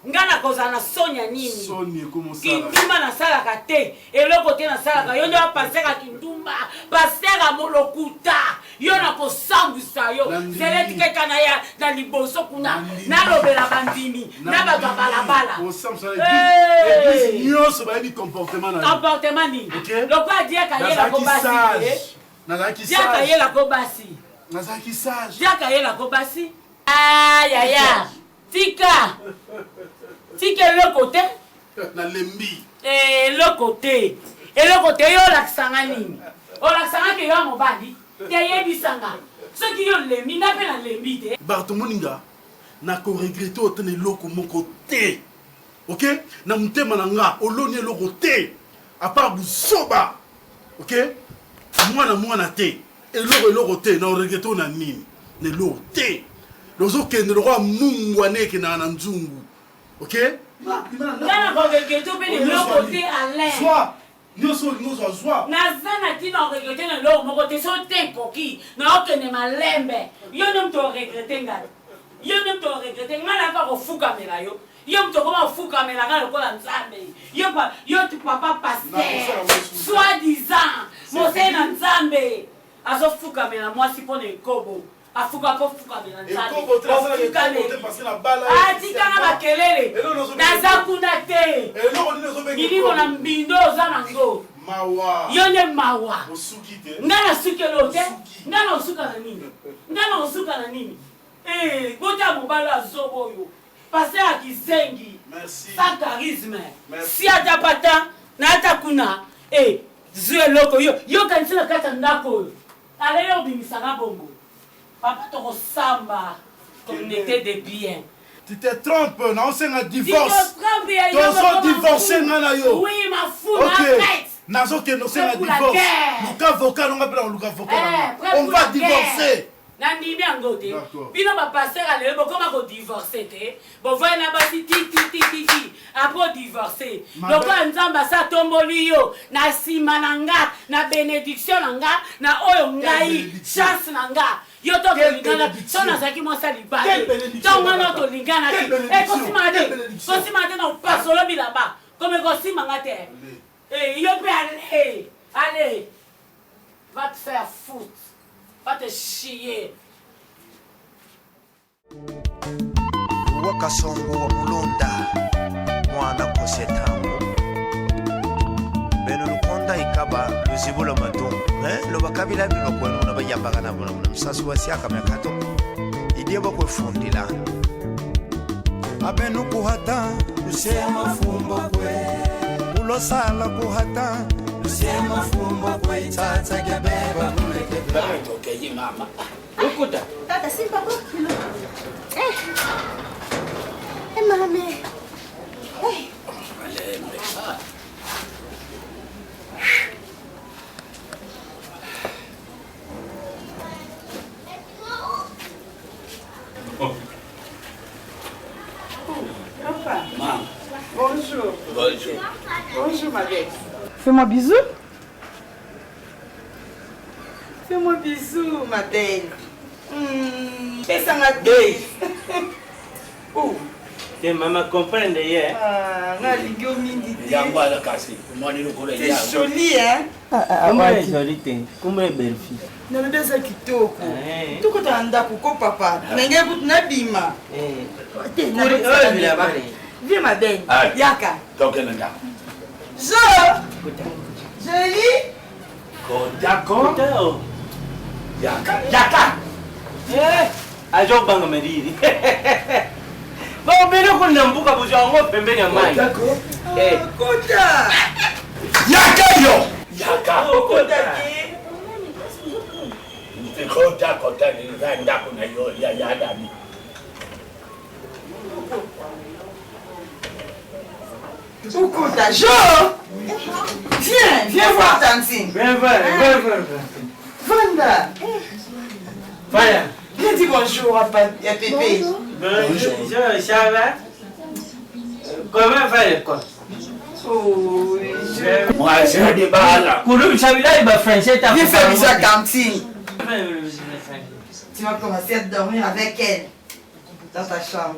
Nga nakozala na sonya nini? Soni ekomosala. Kindumba nasalaka te, eloko te nasalaka. Yo nde wa pasteur ya kindumba, pasteur ya molokuta. Yo nakosambwisa yo. Zela etikeka na ya na liboso kuna. Nalobela bandimi na bato ya balabala. Osambwisa église nyonso bayebi comportement na yo. Comportement nini? Lokola diaka yela ko Nazalaki basi. sage. Nazalaki Diaka sage. yela ko basi. Nazalaki sage. Diaka yela ko basi. Ah yaya. Tika. Tika eloko te. Nalembi. Eh, eloko te. Eloko te yo olakisa nga nini? Olakisa nga ke yo ya mobali? Te yebisa nga. Soki yo olembi nga pe nalembi te. Barto moninga nako regrette oyo te na eloko moko te. Ok? Na motema na nga oloni eloko te. À part buzoba. Ok? Mwana mwana te. Eloko eloko te na regrette oyo na nini? Na eloko te. Lozokende lokola mungwa nde ekendaka na nzungu. Ok? Nga nako regrette mpe na eloko te Alain. Zwa. Nyonso olingi ozwa zwa. Naza na ntina oregrete na eloko moko te, soki te ekoki naokende malembe. Yo nde moto oregrete ngai, yo nde moto oregrete ngai, nayaka kofukamela yo, yo moto okoma kofukamela ngai lokola Nzambe. Yo, pa, yo papa pasteur soit disant mosali na Nzambe azofukamela mwasi mpo na ekobo afuka ko fukamela nzambeatikanga makelele naza kuna te milimo na mbindo oza nango yo nde mawa ngai nasuki eloo te ngai na osuka na nini ngai na osuka na nini eh, bota mobali azoba oyo paster ya kizengi sans charisme si ata pata na ata kuna eh, zwi eloko yo yokanisi na kati ya ndako oyo Ale yo obimisa nga bongo. Papa toko samba communauté de bien. Tu te trompes, na osenga divorce. Tozo divorcer nga na yo. Oui, ma fou, ma tête. Nazo kende osenga divorce. Luka avocat nonga pe na luka avocat. Eh, On va divorcer. nandimi yango te bino bapaster ya lelo bokoma kodivorce te bovai na basi ti ti ti ti ti apres odivorce lokola nzambe asi atomboli yo na nsima na nga na benediction na nga na oyo ngai chance na nga yo to tolingana so nazalaki mwasi ya libale ntango wana tolinganaki ekosimaka te kosimaka te na kopasolo bilamba kome kosimba nga te eh, yo mpe ale ale va te faire foot va te chier Wakasongo wa mulunda mwana kosetango beno lukonda ikaba luzibulo matungu eh? loba kabila biba kwenu na bayambaka na bona msasi wa siaka myakato idiye bakwefundila abenu kuhata lusema fumbo kwe ulosala kuhata lusema fumbo kwe tsatsa kebeba mulekebe mama Ukuta. Tata simba ko. Eh. Eh mame. Eh. Malembe. Ah. Oh. Papa. Maman. Bonjour. Bonjour. Bonjour ma belle. Fais-moi bisou. Fais-moi bisou, ma belle. Hmm, pesanga te. Oh. Te mama comprendre ye. Ah, nga lingi yo mingi te. Yango ala kasi omoni lokola C'est joli hein. Kombo ya joli te, kombo ya belle fille. Nalobi eza kitoko. Tokota na ndako ko papa. Ndenge kutu nabima. Te, Viens ma belle. Yaka. Tokende ndako. Jo. Jolie. Kota kota. Yaka yaka. Eh, azobanga malili. Bon, biloko na mbuka bozwa yango pembeni ya mai. Eh. Kota. Yaka yo. Yaka. Kota te. Kota kota eza ndako na yo ya ya dami. Ukuta, Jo Viens, viens voir Tantine. Viens voir, viens voir. Vanda. Voilà. Viens dire bonjour à, pa, à Pépé. Bonjour. Bonjour, ça va Comment va l'école Oh, je... Moi, j'ai des balles. Koulou, ça veut dire français. Viens faire bisous à Tantine. Tu vas commencer à dormir avec elle dans ta chambre.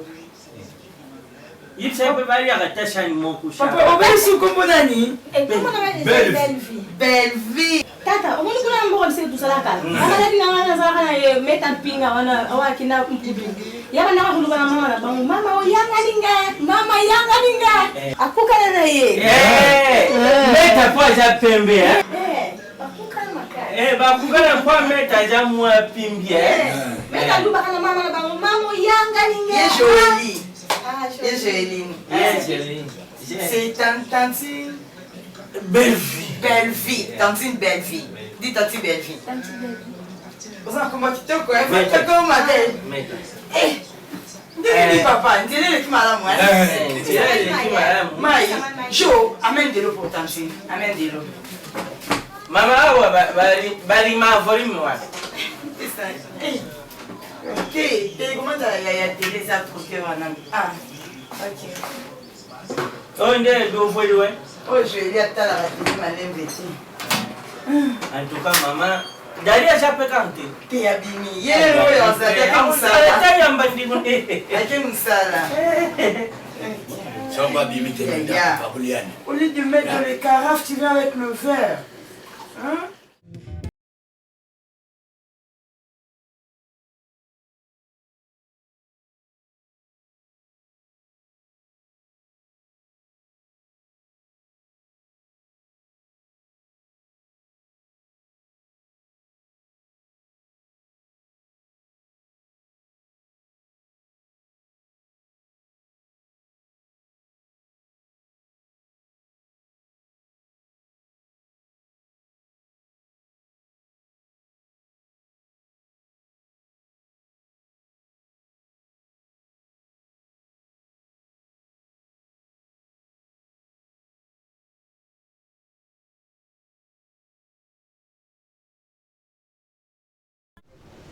yebisa ye mpe baliaka ata shani moko papa obelisi nkombo nani belle vie belle vie tata omoni kuna na mboka biso tosalaka azalaki na wana azalaka na ye meta mpinga wana awaki na mpudu yaka ndaka koluka na mama na bango mama oyangani nga mama yangani nga akokana na ye meta mpo aza pembe bakokana mpo meta aza mwa pimbi meta alubaka na mama na bango mama oyangani nga ye jolie ye jolie c'est tantine Belle vie. Belle vie. Tantine belle vie. Dis tantine belle vie. Tantine belle vie. Oza na kombo kitoko, hein? Kitoko ma belle. Eh. Ndenge ni papa, nzela eleki malamu, hein? Nzela eleki malamu. Mai, Jo, amène de l'eau pour tantine. Amène de l'eau. Mama awa balima volume wana. Ok, télécommande ya ya télé eza troqué wana. Ah. Ok. Oyo nde dovweli we. Oyo Joeli atalaka tele malembe te. En tout cas mama Dali aza pe kaka te. Te abimi. Ye oyo azali ake mosala. Ata yamba ndimo. Ake mosala. Samba abimi te Yaya. Kabuliani. Au lieu de mettre dans les carafes, tu viens avec le verre. Hein?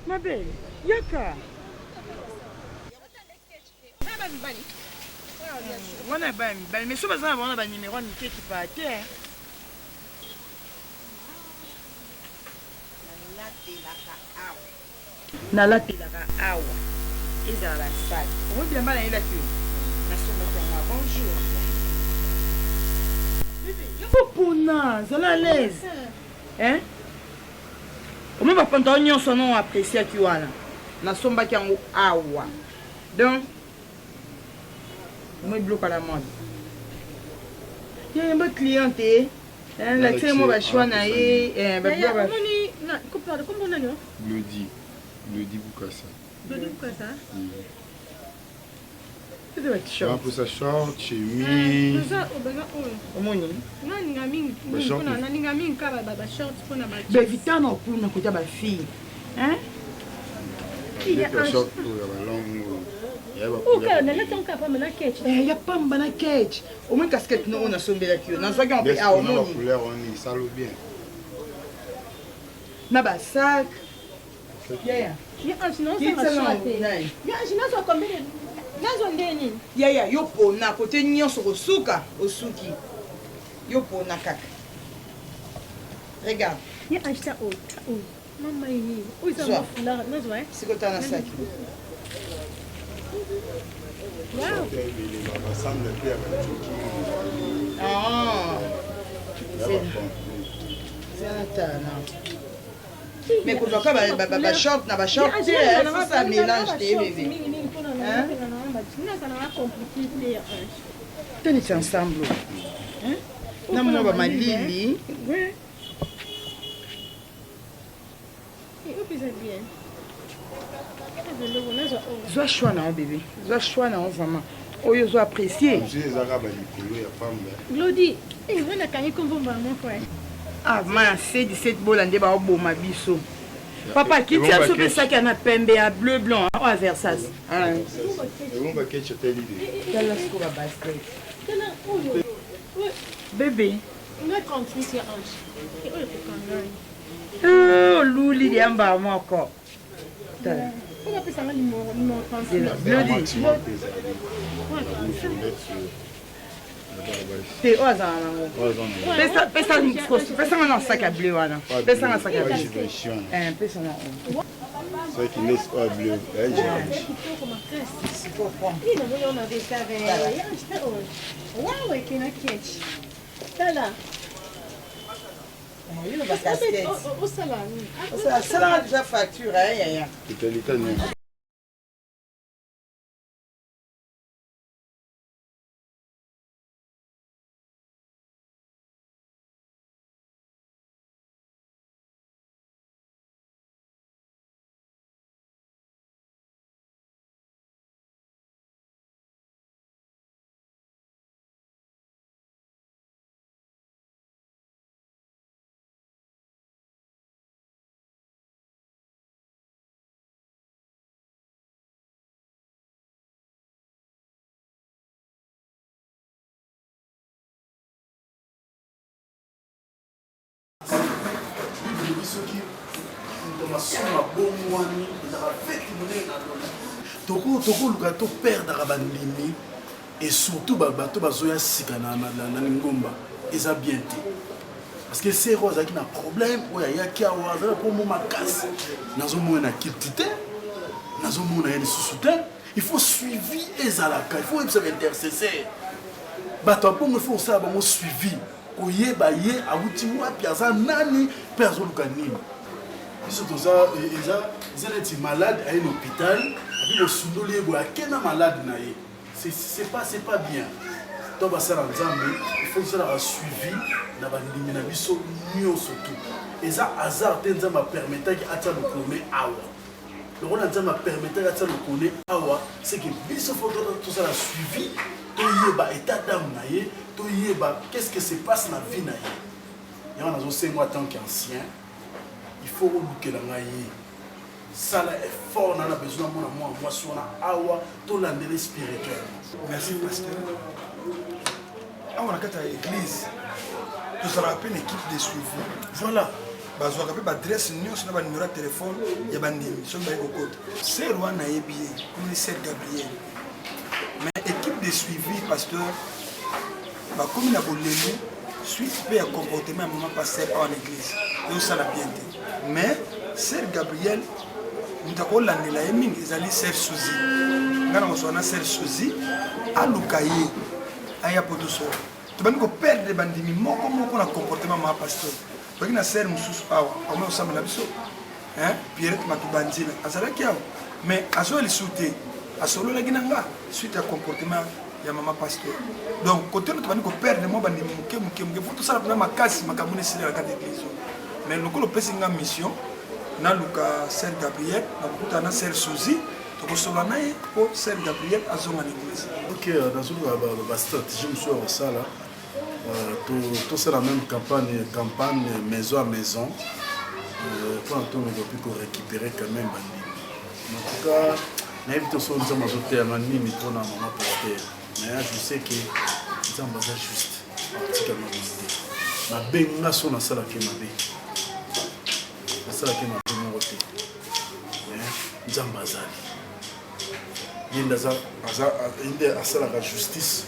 Ma belle, yaka. Wana ya bana mibali mais so baza na bango na banimero ya mike ekipaa te. Nalatelaka awa. Nalatelaka awa. Ezala ba sac. Omoni bilamba nayelaki yo? Nasombaki yango awa. Bonjour. Bebe, yoko pona, zala à l'aise. Hein? Omoni ba pantalon nyonso wana o appréciaki wana. Nasombaki yango awa. Donc, omoni biloko à la mode. Yayamba cliente. Lakisa ye mwa ba choix na ye eh, ba biloko ba Omoni na pardon kombo nani o? Glody. Glody Bukasa. Glody Bukasa. Eza ba t-shirt. Bapusa short, chemise. Baza baza oyo. Omoni? Nga ninga mingi Ba short. pona na ninga mingi ka ba ba short pona ba. Bevitano kuna kota ba fille. Hein? Ba short oyo ya ba longue oyo. Ya ba Oyo na lati yango pamba na ketch. Eh, ya pamba na ketch. Omoni casquette no oyo nasombelaki yo. Nazwaki yango mpe awa omoni. Couleur wana esalo bien. Na ba sac. Yaya. Ya Ange na osala choix te. Ya Ange nazwa combien de nazwa ndenge nini? Yaya yo pona kote nyonso kosuka osuki. Yo pona kaka. Regarde. Ya Ange ta oyo, ta oyo. Mama ye. Oyo eza mwa foulard nazwa eh. Siko tala na saki. Wow. Ah. Zela tala. Mais kozwaka ba short na ba short te, ça mélange te bébé. Hein? Tenisi ensemble. Hein? Na mwa ba malili. Ouais. Zwa choix na yo bébé. Zwa choix na yo vraiment. Oyo ozo apprécier. Ezaka ba likolo ya pamba. Glody, eh wana kangi kombo mbala moko eh. Ah ma C17 bola nde baoboma biso. Papa kiti ya biso mpe saki ya na pembe ya bleu blanc oyo ya Versace. Ebongo ba ketch etali de. Tala sikoyo ba basket. Tala oyo. Bebe. Nga 38 ya Ange. Oyo ekokanga. Eh, oluli liamba moko. Tala. Oyo apesa nga numéro 38. Te oyo azala nango. Pesa nga na sac ya bleu wana. Pesa nga sac ya bleu. Eh, pesa nga oyo. Saki nde oyo ya bleu. Kitoko makasi. Ii namoni oyo na retard. Waouh, ekena ketch. Tala. Osala nini? Osalanga deja facture yaya. Totalité nini? Bible elobi soki moto masumu abongwani ezalaka feti monene na lola. Tokoluka toperdaka bandimi. Et surtout bato bazoya sika na, na, na, na lingomba eza bien te. Parce que sero azalaki na problème oyo ayaki awa azalaki na problème makasi. Nazomona na kilti te, nazomona ye lisusu te. Il faut suivi ezalaka, il faut oyebisa ba intercesseur. Bato ya bongo il faut osala bango suivi, koyeba ye awuti wapi, aza nani mpe azoluka nini. Biso toza eza eza neti malade aye na hôpital, api bosundoli ye boye ake na malade na ye. C'est pas c'est pas bien. To basala Nzambe, il faut tosalaka suivi na bandimi na biso nyonso tout. Eza hasard te Nzambe apermetaki atia lokome awa. Lokola Nzambe apermetaki atia lokole awa, c'est que biso faut tosala suivi, toyeba état d'âme na ye, toyeba qu'est-ce que se passe na vie na ye. Yango nazosenga en tant qu'ancien, il faut olukela ngai ye. Sala effort na na besoin mona mwa mwasi wana awa tolandela spirituellement. Merci pasteur. Awa na kati ya église tozalaka mpe na équipe de suivi. Voilà. Bazwaka mpe baadresse nyonso na banimero ya telefone ya bandimi soki baye kokota. Sœur wana nayebi ye, komoni sœur Gabriel. Mais équipe de suivi pasteur bakomi na bolelu suite mpe ya comportement ya mama pasteur awa na église ezosala bien te. Mais sœur Gabriel moto akolandela ye mingi ezali sœur Suzy. Ngai nakozwa na sœur Suzy aluka ye aya po tosolo. Tobandi koperdre bandimi moko moko na comportement mama pasteur. Toki na sœur mosusu awa akomi kosambela biso, hein, Pierrette Matubanzila azalaki awa mais azwa lisusu te, asololaki na nga suite ya comportement ya mama pasteur. Donc côté no tobandi koperdre mwa bandimi moke moke moke, faut tosala mpena makasi makambo na esila na kati ya église oyo. Mais lokola opesi nga mission naluka sœur Gabriel, nakokutana na sœur Suzy, tokosolola na ye mpo sœur Gabriel azonga na église. Ok, nazoluka ba stratégie mosusu ya kosala. Tosala même campagne, campagne maison à maison, mpona tomeka mpe korécupérer quand même bandimi. En tout cas nayebi te soki Nzambe azoteyanga nini mpona mama pasteur, mais je sais que Nzambe aza juste, atikanga boye te. Mabe nga so nasalaki mabe, nasalaki mabe moko te, mais Nzambe azali ye nde nde asalaka justice,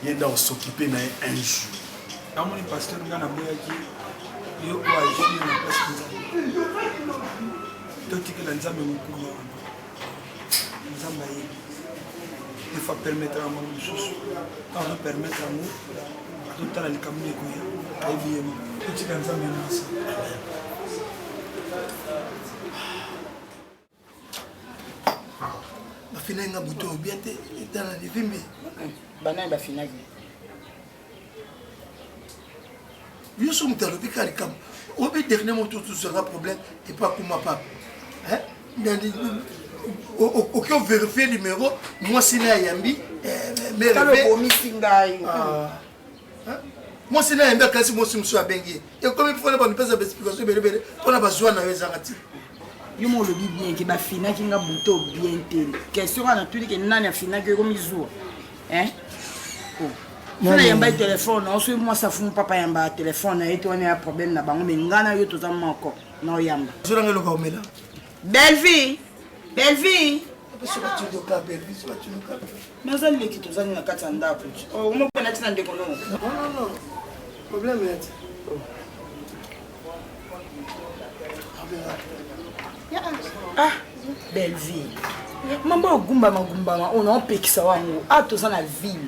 ye nde akosokipe na ye un jour. Namoni pasteur nga naboyaki yo oyo agir na place Nzambe. Totikela Nzambe mokumba wana. Nzambe ayebi. Des fois permettre yango mosusu. Ntango azo permettre yango, azotala likambo nini ekoya. Ayebi ye moko. Totika Nzambe nyonso. Bafinaki nga butu oyo bien te, etala livimbi. Banani bafinaki? Yo so moto alobi kaka likambo obi dernier mot tozwanga problème epo akuma papa oki overifie numero mwasi na ayambi obomisi ngai mwasi na ayambi akanisi mwasi mosusu abengi ye ekomi mpona bamipesa baexplication ebelebele mpona bazwa na yo ezanga ti yo mo olobi bien ke bafinaki nga buto bien te question kaka natuni ke nani afinaki ekomi zuwa hein oh. Fana yamba telefone na soki mwasi afumu papa yamba telefone na ye te wana ya problème na bango me nga na yo toza moko na oyamba ozolanga eloko omela Bellevue Bellevue naza leki tozali na kati ya ndako omokona ntina ndeko no problème ya ti ah Bellevue mambo ogumbama gumbama oyo naopekisa wango a toza na ville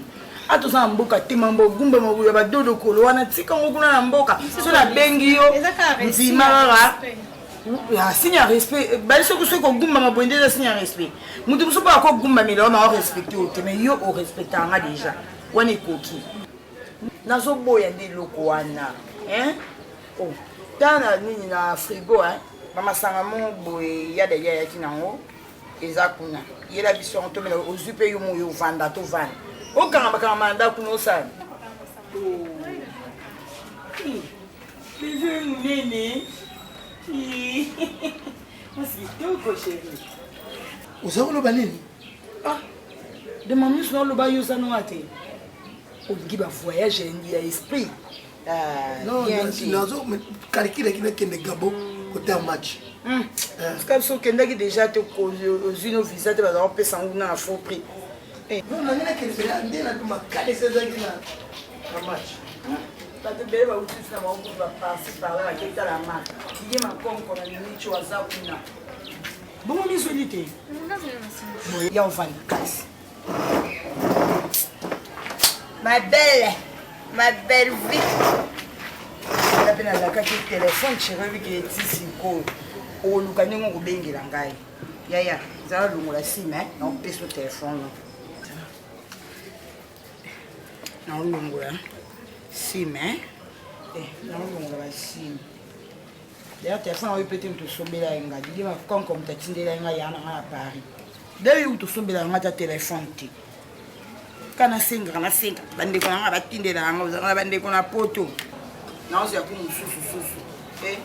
a toza na mboka te mambo ogumbama ya badodokolo wana tika yango kuna na mboka so nabengi yo ndima kaka signe ya respect bali soki soki kogumbama boye nde eza signe ya respect moto mosusu mpo akogumbamela yo na orespecte yo te mais yo orespecta yanga déjà wana ekoki nazoboya nde eloko wana hein oh tala na nini na frigo hein bamasanga mo boye ya dali ayaki nango eza kuna yela biso yango tomela ozwi mpe yo moyo ovanda tovanda okanga bakanga na ndako kuna osala bebe monene mwasi kitoko sheri oza koloba nini ah de mamisu naoloba yo oza noa te olingi bavoyage ya esprit nazo calculaki nakende Gabon kotala match. Parce que biso okendaki déjà te ozwi no visa te bazala kopesa yango kuna na faux prix. Non, nangi nakende mpena nde na makanisi ezalaki na match. Bato ebele bautisi na bango kutu baparci parla baketala match. Ye makonko na limicho aza kuna. Bongo mizweli te. Ya ovanda kasi. Ma belle, ma belle vie. Nga mpe nalakaki telefone chérie oyebi ke eti sikoyo oluka ndenge okobengela ngai yaya zala longola sime eh, naopesa telefone naolongola sime eh, eh, naolongola basime d'ailleurs telefone oyo mpe te moto osombela ye ngai didi makonko moto atindela ye ngai ya na ngai na paris d'ailleurs yo moto osombela ngai ata telefone te ka nasengaka nasenga bandeko na ngai batindela yango ozalaka na bandeko na poto naozela ku mosusu susu e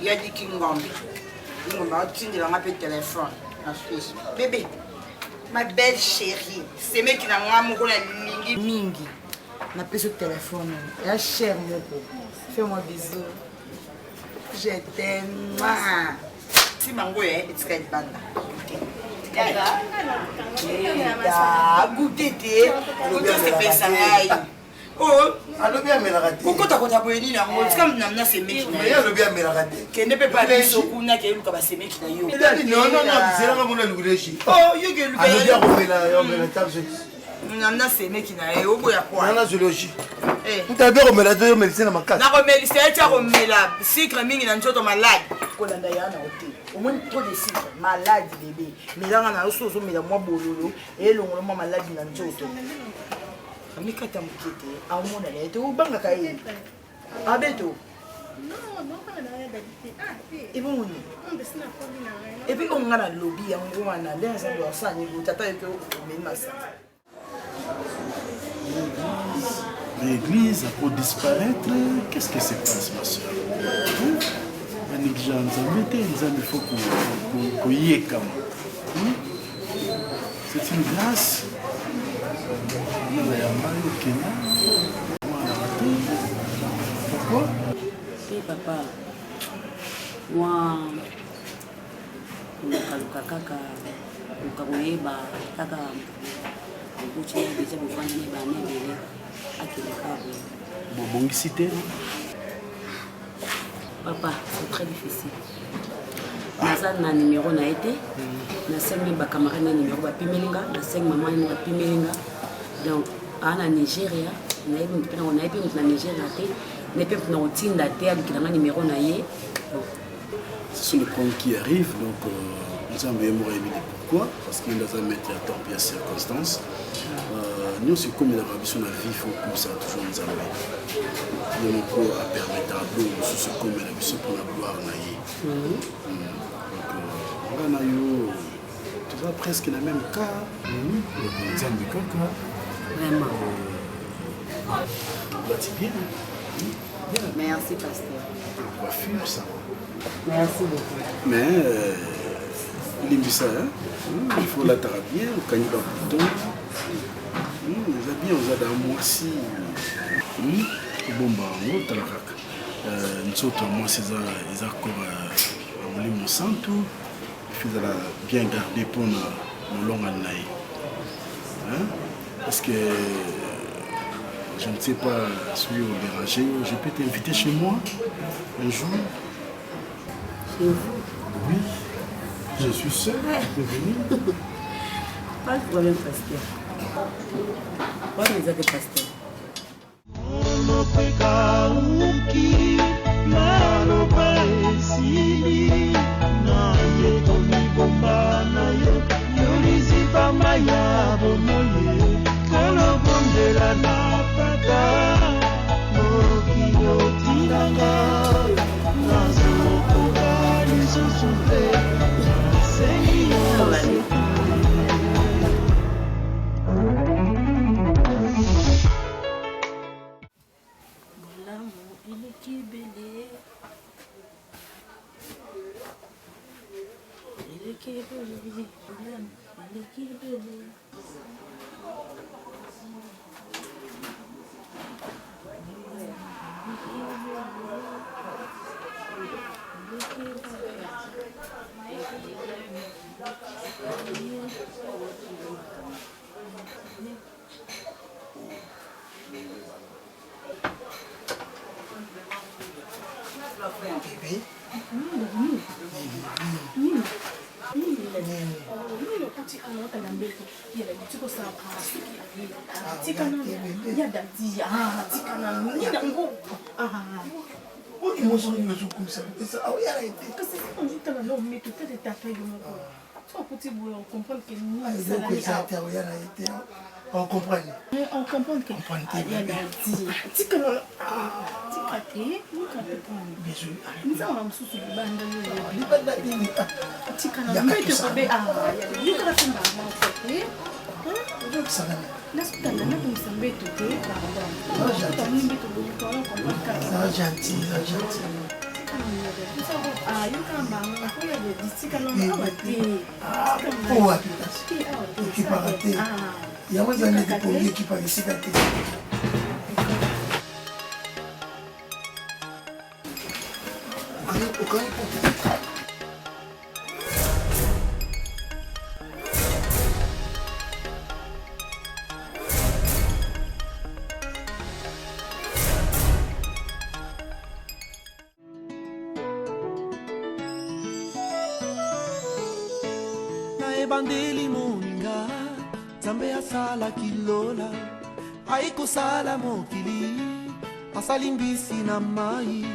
yadiki ngombe ngombe atindela ngai mpe telefone na suisse bebe ma belle chérie semeki na ngai moko nalingi mingi napesi telefone ya cher moko fais moi bisou je t'aime nsima yango ya etika libanda gute te gute osepelisa ngai alobi amelaka te kokotakota boye nini yango tika na semeki na ye alobi amelaka te kende mpe pa biso kuna keluka basemeki na yo zelanga mona lukuleji alobi akomela omela tabso na semeki na ye oboya kwa na zoologie moto abe komela te omelise na makasi nakomelisa ye ti akomela sucre mingi na nzoto malade kolanda ya na yo te omoni trop de sucre malade bebe melanga na yo so ozomela mwa bololo elongolo mwa maladi na nzoto amikata moke te aomonana ye te obangaka ye abeto ebongo nini epuis oyo nga nalobi yango wana nde naza boye asala nini tata yo mpe omeli masanga L'église a pour disparaître, qu'est-ce qui se passe, ma soeur banégligea nzambe te nzambe faut koyekama c'est une grâce nanga yamba yo okenda mwana te pourquoi te papa mwa kolukaluka kaka koluka koyeba kaka bokuti ye deja bofandi ne bana ebele akende kaka boye bobongisi te papa c'est très difficile naza na numero na ye te nasengi bacamarade na numero bapimeli nga nasengi mama ye bapimeli nga donc aa na nigeria nayebi moto mpe nayebi moto na nigeria te nayebi mpe moto na kotinda te alukela nga numero na ye bon Ce sont les problèmes qui arrivent, donc euh, nzambe ye moko ayebi le pourquoi, parce qu'il aza maître ya temps mpe ya circonstance. Euh, nyonso ekomelaka biso na vie faut okumisa toujours nzambe ye moko apermetaka biloko mosusu ekomela biso mpona gloire na ye mm. Donc euh, nga na yo toza presque na même cas mm. nzambe kaka vraiment olati bien. Bien. Merci, pasteur. La coiffure, ça. Merci beaucoup. Mais, euh, limbisa, hein? Il faut la bien, okangi ba bouton. Oza bien, oza da mwasi. Obomba yango, tala kaka. Euh, nzoto ya mwasi eza eza corps ya molimo santu. Il faut ezala bien garder mpona molongani na ye. Hein? Parce que je ne sais pas soki odéranger yo, je peux t'inviter chez moi un jour. Chez vous? Oui, je suis seul, tu peux venir. Pas de problème, pasteur. Wana eza te pasteur. Monopekauki maloba esili na ye tomibomba na yo yo lizibama ya bomoi kolobondela na tata mokili otinanga nazokoka lisusu te nasengi yo. Bolamu eleki ebele. Nini okuti awa otala mbeto ya dadi kosala suki tika nano ya dadi tika nano nini yango. Oyo mwasi nini ozokumisa eza aoyala ye te. Kasi ozotala no mbeto tete tata yo moko so okuti boye ocomprendre ke nini. Eloko eza te, aoyala ye te, ocomprendre. Ocomprendre ke ya dadi tika nano, tika te, tika te. Nzanga mosusu libanda. Libanda nini? Tika na mbeto kobe yokaka mpe mbala moko te. Nasotanda nabongisa mbeto te, pardon, mbeto Eza gentil, eza gentil. Yoka mbanga mpo ya dadi, tika nano awa te. Po wapi kasi ekipaka te, yango eza neti pongi ekipaka esika te. Okangi porte. Na ebandeli moninga, Nzambe asalaki lola, ayi kosala mokili, asali mbisi na mai.